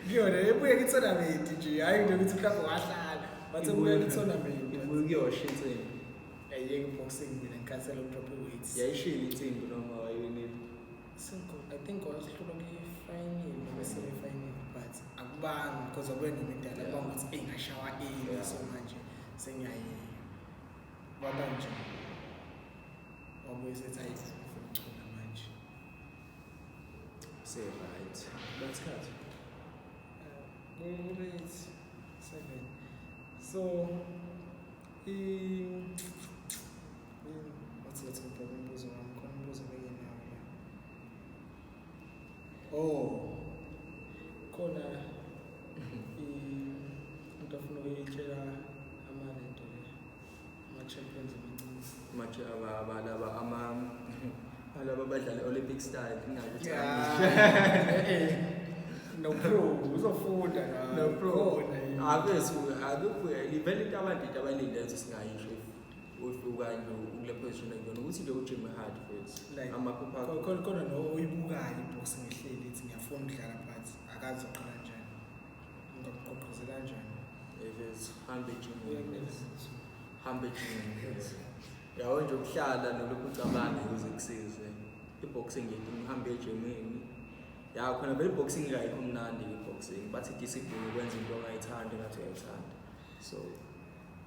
Kuyona ebuye kwi-tournament nje, hhayi nje ukuthi mhlawumbe wahlala, bathi ebuye kwi-tournament. Ibuye kuyosha insimbi. Ayiyeka i-boxing, mina ngikhathele uku-drop i-weights. Yayishilo insimbi noma wayewinile? I think wahlulwa kwi-final noma semi-final, but akubanga because wabuya nemidala. Akubanga ukuthi eyi, ngashawa ini. So manje sengiyayeka, kwaba nje wabuye sethi, "Ayi, ngifuna ukucula manje." Se-right basikhathi. Ku-rate 7, so what's that, ngibheka umbuzo wami khona, umbuzo benginawo la. Oh, khona into afuna ukuyitshela amalento le, ama-champions amancane. Manje abalaba ama alaba abadlala Olympic style ngingakuthi. Yeah. No pro, uzofunda la. No pro. Khona yini. Abesu akukho livele into abantu into abalinde ukuthi singayisho if ukanje ukule position ekuyona ukuthi nje ujime hard futhi Like, amaphupha akho. Khona no oyibukayo i-boxing ehleli ethi ngiyafuna ukudlala, but akazi uqala kanjani. Ungamgqugquzela kanjani? If it's hambe Uya ejimini. kulezi. Hambe ejimini, yabo nje ukuhlala nolokhu ucabange ukuze kusize i-boxing yethu, uhambe ejimini ya khona vele i-boxing ayikho mnandi. I-boxing bathi discipline, ukwenza into ongayithandi ngathi uyayithanda. So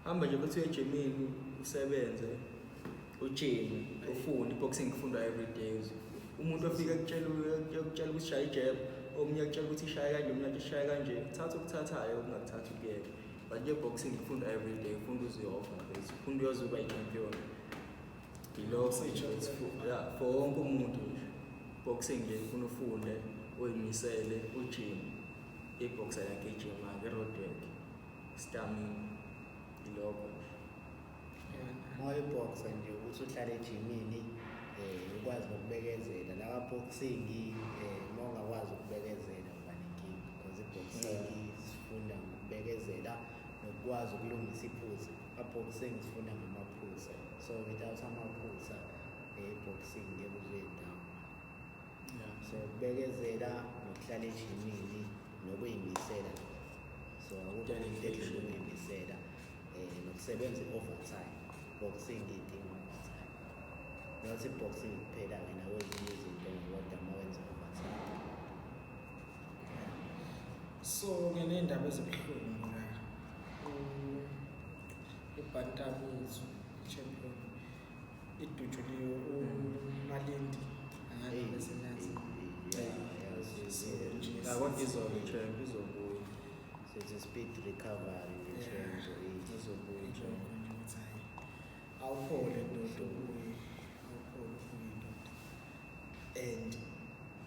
hamba nje bethi uye ejimini, usebenze, ujime, ufunde. I-boxing kufundwa every day. Umuntu ofika ekutshela ukuthi shaya i-jab, omunye akutshela ukuthi ishaye kanje, omunye athi ishaye kanje, thatha okuthathayo, okungakuthathi ukuyeka. But nje boxing kufundwa every day, ufunda uzoyofa mfethu, ufunda uyoze uba i-champion. Yilokho nje, yeah, for wonke umuntu nje, boxing nje ufuna ufunde, uyimisele, ujime. I-boxer yakhe ijima-ke, i-road work, stamina, ilokho nje. Uma uyi-boxer nje ukuthi uhlale ejimini, ukwazi nokubekezela. La boxing, uma ungakwazi ukubekezela uba nenkinga, because i-boxing sifunda ngokubekezela nokukwazi ukulungisa iphutha. Ka-boxing sifunda ngamaphutha, so without amaphutha, i-boxing ngeke uze ndawo. So ukubekezela nokuhlala ejimini nokuyimisela, so akukho into edlula ukuyimisela, nokusebenza i-overtime. Boxing idinga overtime, not i-boxing kuphela-ke, nakwezinye izinto, kodwa uma wenza overtime. So nginey'ndaba ezibuhlungu la. I-bantam yethu, i-champion idutshuliwe, uMalindi, angazi besenazi. Ya, kodwa izobe champ izobuya. Sithi speed recovery nge-champ. Izobuya i-champ. Nje ukuthi hayi, awuphole ndoda, ubuye, awuphole, ubuye ndoda. And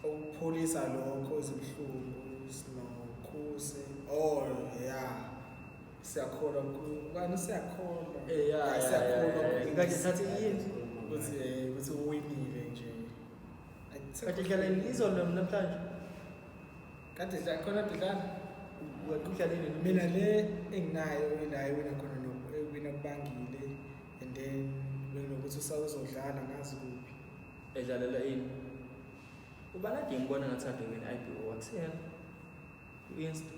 ukupholisa lokho ezibuhlungu sinokhuse, oh yeah, siyakholwa kani, siyakholwa. Ya, Siyakholwa. Kade thathe yini? Ukuthi uwinile nje. Kade idlala izolo namhlanje. Kade dlala khona, dlala. Udlalile. Mina le enginayo ilayo wina khona, no wina kubangile, and then benginokuthi usawuzodlala ngazi kuphi. Edlalela ini? Ubani ade ngibona ngathi ade wina IBO, akusiyena? U-Insta.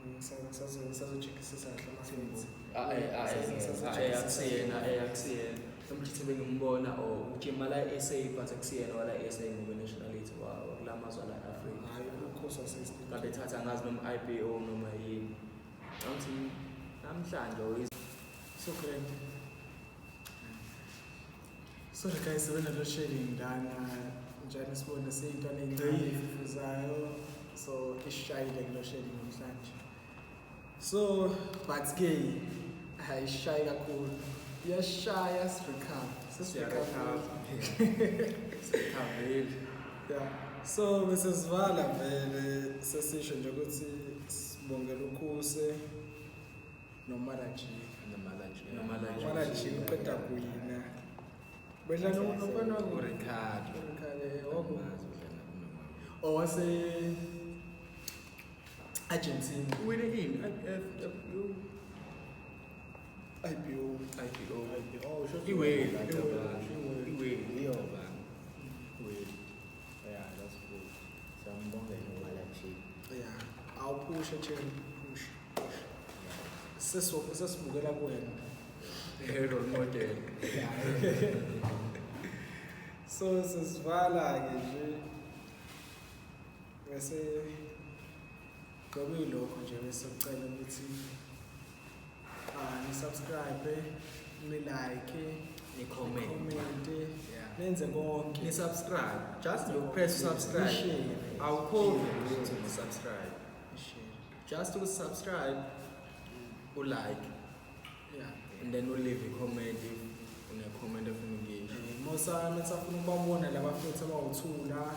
Ngisazo-check-isisa kahle ama-facts. Ah, akusiyena, akusiyena. Umjithe bengimbona or ujima la e-SA, but akusiyena wala e-SA ngokwe-nationality, wakula mazwe ala e-Afrika. Hhayi, ukhosi wase Kade ethatha ngazi noma IBO noma yini. Angithi namhlanje or So great. Sorry guys, sebena load shedding lana, njani sibone siyintwana ey'ncane ezifuzayo, so ishayile ke load shedding namhlanje. So but ke ayishayi kakhulu, iyashaya, sirecover, sesirecover. Sikhavile. Yeah, so bese sivala vele, sesisho nje ukuthi sibongela uKhuse noMalaji. Nomalaji. UMalaji uqeda kuwina, bedlala nomfana wakho. URicardo. uRicardo wako owase Argentina. Win in IFW. IBO. IBO. Oh, sho. Iweli. Iweli. Iweli. Iyoba. Iweli. Yeah, that's good. Siyambongela uMalaji. Yeah, awuphushe chen, push. Sesibukela kuwena. Role model. So sesivala ke nje, bese kwakuyilokho nje, bese sicela ukuthi ni subscribe, ni like, Ni comment. Comment. Yeah. Nenze konke. Ni subscribe. Just look, press subscribe. Ni-share. Awukhovi lutho, ni subscribe. Ni-share. Just to subscribe, u like and then u leave a comment if une comment ofuna ukuyisho. Mosa nisafuna ukubabona laba futhi abawu-2 la,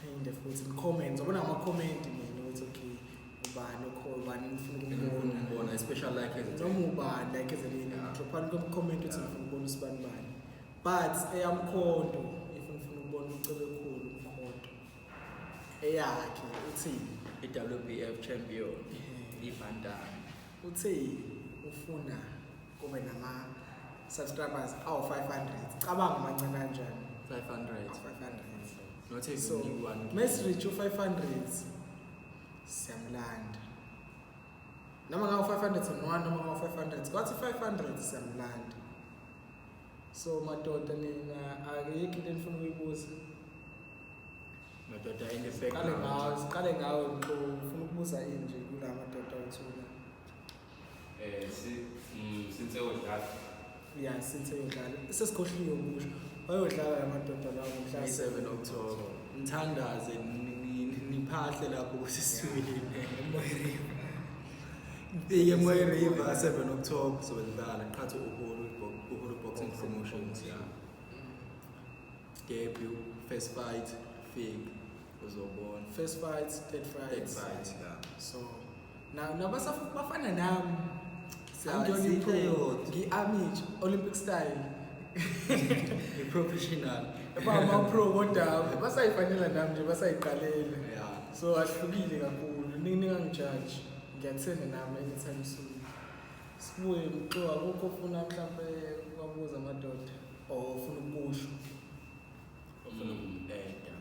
phinde futhi ni-comment, ubona ngama-comment mina ukuthi okay, ubani okho, ubani nifuna Ngifuna ukumbona. ukubona especially like as Noma ubani like ezelini, drophani kuma-comment ukuthi ngifuna ukubona usibani bani, but eyamkhonto, if ngifuna ukubona uCebekhulu umkhonto, eyakhe uthini? I-WBF champion, ibantana. Uthi ufuna kube nama subscribers awu-500. Cabanga mancane kanjani. 500. 500. Not even So new one. mesireach u-500 siyamlanda, noma ngawu-501, noma ngawu-500, kwathi 500 siyamlanda. So madoda, nina akekho into enifuna ukuyibuza? Madoda in the Siqale background. ngawe, siqale ngawe mxo, ufuna ukubuza ini nje kula madoda awuthula? Si since odlala. Ya, since eyodlala, sesikhohliwe ukusho, bayodlala la madoda lawo mhla 7 October. Nithandaze, niphahle lapho ukuthi siwine. Ifike eMoy River 7 October, sobedlala qhatha Uhuru Boxing Promotions, yeah. Debut, first fight, fig uzobona. First fight, third fight. Third fight, yeah. So now bafana nami. Angiyona Siyinto i-pro, eyodwa. ngi-amateur Olympic style. I-professional. Bama-pro kodwa basayifanela nami nje, basayiqalela. So ahlukile kakhulu, ningangijaji, ngiyathenda nami anytime soon. Sibuye mxo, akukho ofuna mhlampe kwabuza amadoda or ufuna ukusho? Ufuna uku-adda.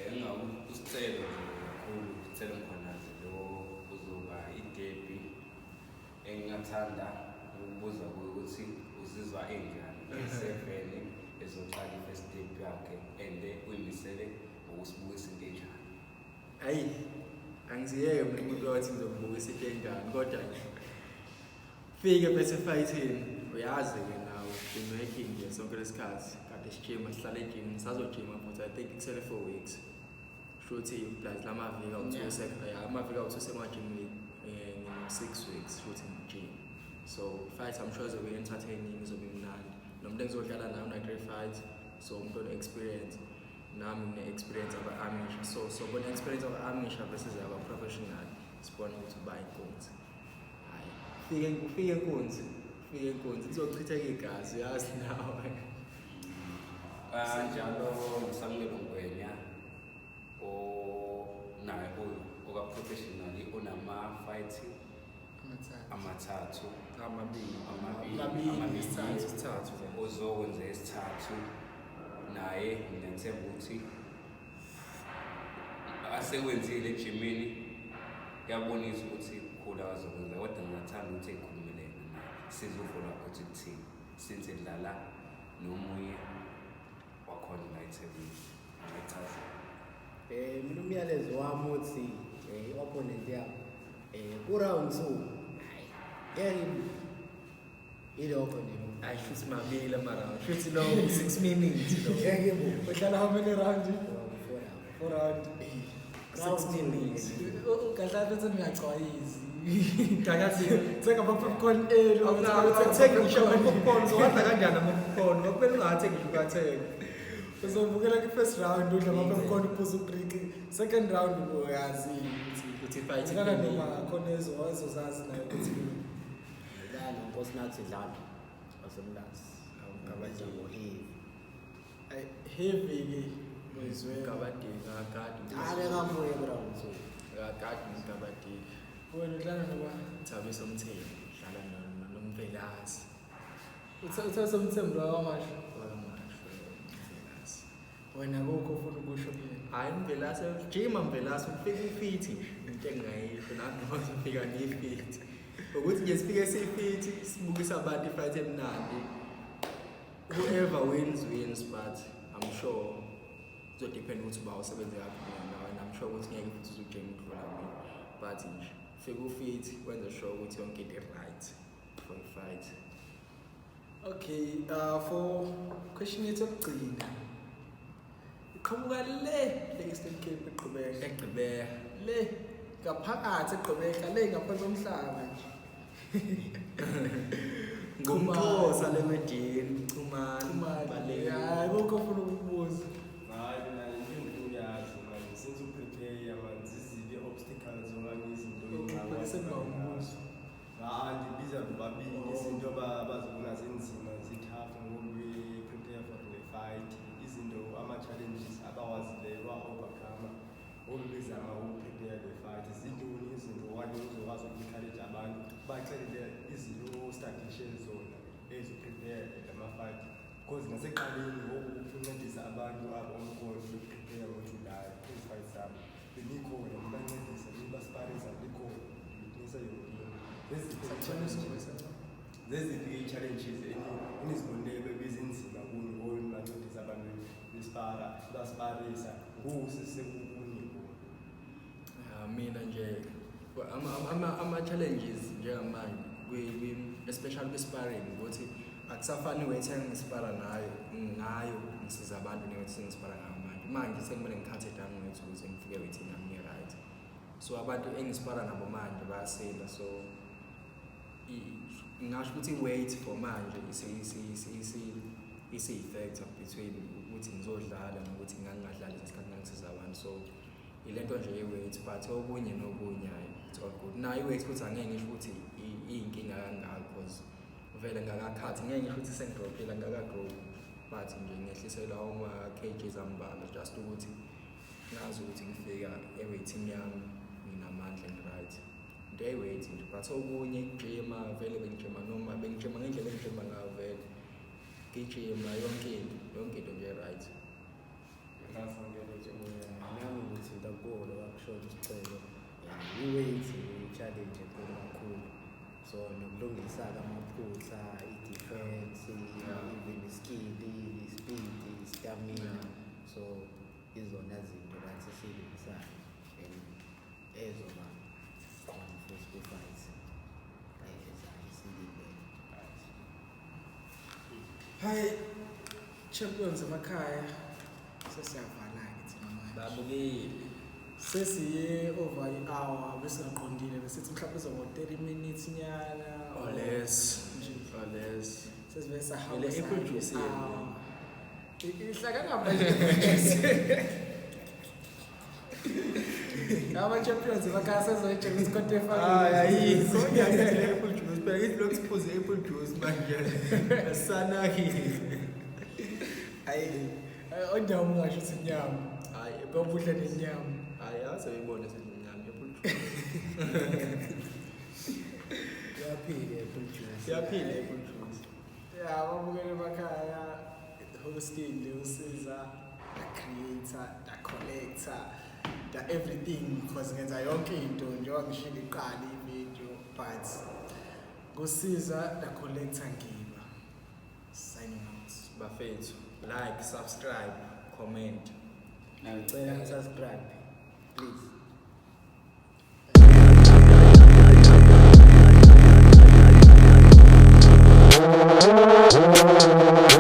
Engakusicelo nje kakhulu, uSicelo Mkhwanazi lo uzoba i-debut, engingathanda ukubuza kuye ukuthi uzizwa enjani nge-7 ezoqala i-first step yakhe, and uyimisele ngokusibukisa into enjani? Ayi, angiziyeke mina umuntu wathi ngizokubukisa into enjani, kodwa nje fike bese fightini, uyazi-ke nawe, been working nje sonke lesikhathi kade sijima, sihlale ejim, ngisazojima futhi. I think kusele 4 weeks, shuthi plus lamaviki awu-2. Yeah, amaviki awu-2 sengwajim, ngino-6 weeks shuthi ngijim. So fight, I'm sure izobe entertaining, izobe mnandi. Nomuntu engizodlala naye una-three fight, so umuntu one-experience, nami ngine-experience aba-amateur, so sobona experience aba-amateur versus aba-professional, sibone ukuthi uba inkunzi. Hhayi, fike fike inkunzi, fike inkunzi, kuzochitheka igazi, uyazi nawe. Kanjalo uSamukelo Ngwenya onaye oka-professional, onama-fight Amathathu. Amathathu. Amabili. Amabili. Amabili, Amabili. isithathu. Isithathu. Ozokwenza isithathu naye, ngiyathemba ukuthi asekwenzile ejimini kuyabonisa ukuthi kukhulu akazokwenza, kodwa ngingathanda ukuthi ey'khulumele yena naye, size uvo lwakhe ukuthi kuthini, since edlala nomunye wakhona la eThekwini, angayichazela. Mina umyalezo wami uthi i-opponent yami ku round 2, hayi, ngeke, ilokho nje. Hayi, shuthi mabili ama-round, shuthi lo 6 minutes lo. Ngeke bo. Udlala how many round? Four round. Four round. 6 minutes. Kahle futhi ngiyacwayizi. Kakathi Thenga ama-popcorn elo. awuthengi ngisho ama-popcorn, uzowadla kanjani ama-popcorn? Kwakumele ungathengi ngisho ukathenga. Uzobukela kwi-first round udla ama-popcorn, uphuza udrink. Second round uyazi ukuthi Ukuthi i-fight udlala iphelile. noma khona ezozazi nayo ukuthi Dlala Nkosinathi Dlala. Wasemlazi. Gabadinho. Ngo-heavy. Ay, heavy-ke ngizwe. Gabadinho, akakade. Ake kabuye ku-round two. Akakade uMgabadinho. Wena udlala noba Thabiso Mthembu, dlala noMvelase. uthatha umthembu wakwamasho. Wakamasho, Mvelase. Wena kokho ufuna ukusho kuyena. Hhayi, Mvelase, jima Mvelase, ufike ufithi nje. Into engingayisho nami noma ngifika ngiyifithi. Ukuthi nje sifike siyifithi, sibukise abantu i-fight emnandi. Whoever wins, wins, but I'm sure kuzodepend ukuthi uba usebenze kakhulu nawe, and I'm sure ukuthi ngeke futhi uzujime ukudlula mina. But nje, fike ufithi, wenze sure ukuthi yonke into i-right for i-fight. Okay, for question yethu yokugcina. Iqhamuka le le-Eastern Cape eGqeberha. Egqeberha. Le ngaphakathi eGqeberha, le ngaphansi komhlaba nje. Ngumxhosa le wedini, Chumani. Chumani. Baleka. Hayi, kokho ufuna ukukubuza. Hayi, mina into engifuna ukuyazi manje, since uprepare manje, ziziphi i-obstacles okanye izinto Ubhekise kuba umbuzo. Hayi, ndibiza bobabili izinto abazibona zinzima, zi-tough ngoku be-prepare for le fight, izinto ama-challenges abawazileyo ba-overcome ngoku bezama ukuprepare le fight. Zintoni izinto okanye uzokwazi uku-encourage abantu, baxelele izinto ostadishe zona eziprepare lama-fight, because nasekuqaleni ngoku uncedisa abantu aba umkhondo beprepare ngoJulayi kwezi fight zabo, benikhona nibancedisa, nibasparisa, nikhona niwitnessa yonke into. Zeziphi ii-challenges? Zeziphi ii-challenges enizibonileyo bebezinzima kuni ngoku nibancedisa abantu bespara, basparisa ngoku sesekukuni ngoku? Ya, mina nje ama-challenges njengamanje especially kwi-sparring ukuthi akusafani weight engispara ngayo ngisiza abantu ne-weight sengispara ngayo manje. Manje sekumele ngikhathe down weight ukuze ngifike weight-ini yami ngi-right. So abantu engispara nabo manje bayasinda, so ngingasho ukuthi i-weight for manje isiyi-factor between ukuthi ngizodlala nokuthi ngangingadlali ngesikhathi ngangisiza abantu. So ilento nje ye-weight, but okunye nokunye hhayi, it's all good. Nayo i-weight futhi angeke ngisho ukuthi iyinkinga kangako, because vele ngakakhathi ngeke ngisho ukuthi sengidrophile, angikakadrophi, but nje ngehliselwa ama-K Gs ambalwa just ukuthi ngazi ukuthi ngifika e-weight-ini yami nginamandla, ngi-right. Into ye-weight nje, but okunye ukujima vele bengijima noma bengijima ngendlela engijima ngayo vele, ngijima yonke into, yonke into nje right. Nami ngithinta kuwo lo akushoyo isicelo. I-weight i-challenge enkulu kakhulu. So nokulungisa-ke amaphutha, i-defense, even i-skill, i-speed, i-stamina. So izona zinto bathi esiyilungisayo and ezoba khona futhi kwi-fight ezayo esiyilindele. Hayi, champions emakhaya, sesiyavala-ke thina manje. Babukeli. Sesiye over i-hour besingaqondile, besithi mhlawumbe izoba 30 minutes nyana Or less. nje. Or less. Sesivele sahamba. Le apple juice yenu. Ihlakana manje. Ama-champions emakhaya sezoyitshela ukuthi kodwa Hayi, ayikho. efakile. Ngiyathi le apple juice, phela ngithi lokhu siphuze apple juice manje. Asanakile. Hayi, ondawo ungasho ukuthi inyama. Hayi, Ngoba udla nenyama. Hayi, aze uyibone seyinyama apple juice. Iyaphila i-apple juice. Iyaphila apple juice. Ya, babukele emakhaya, hosting le usiza, the creator, the collector, the everything, because ngenza yonke into njengoba ngishilo iqala i-video, but kusiza the collector ngiba signing out. Bafethu, like, subscribe, comment. Ngicela subscribe, please. Rumble!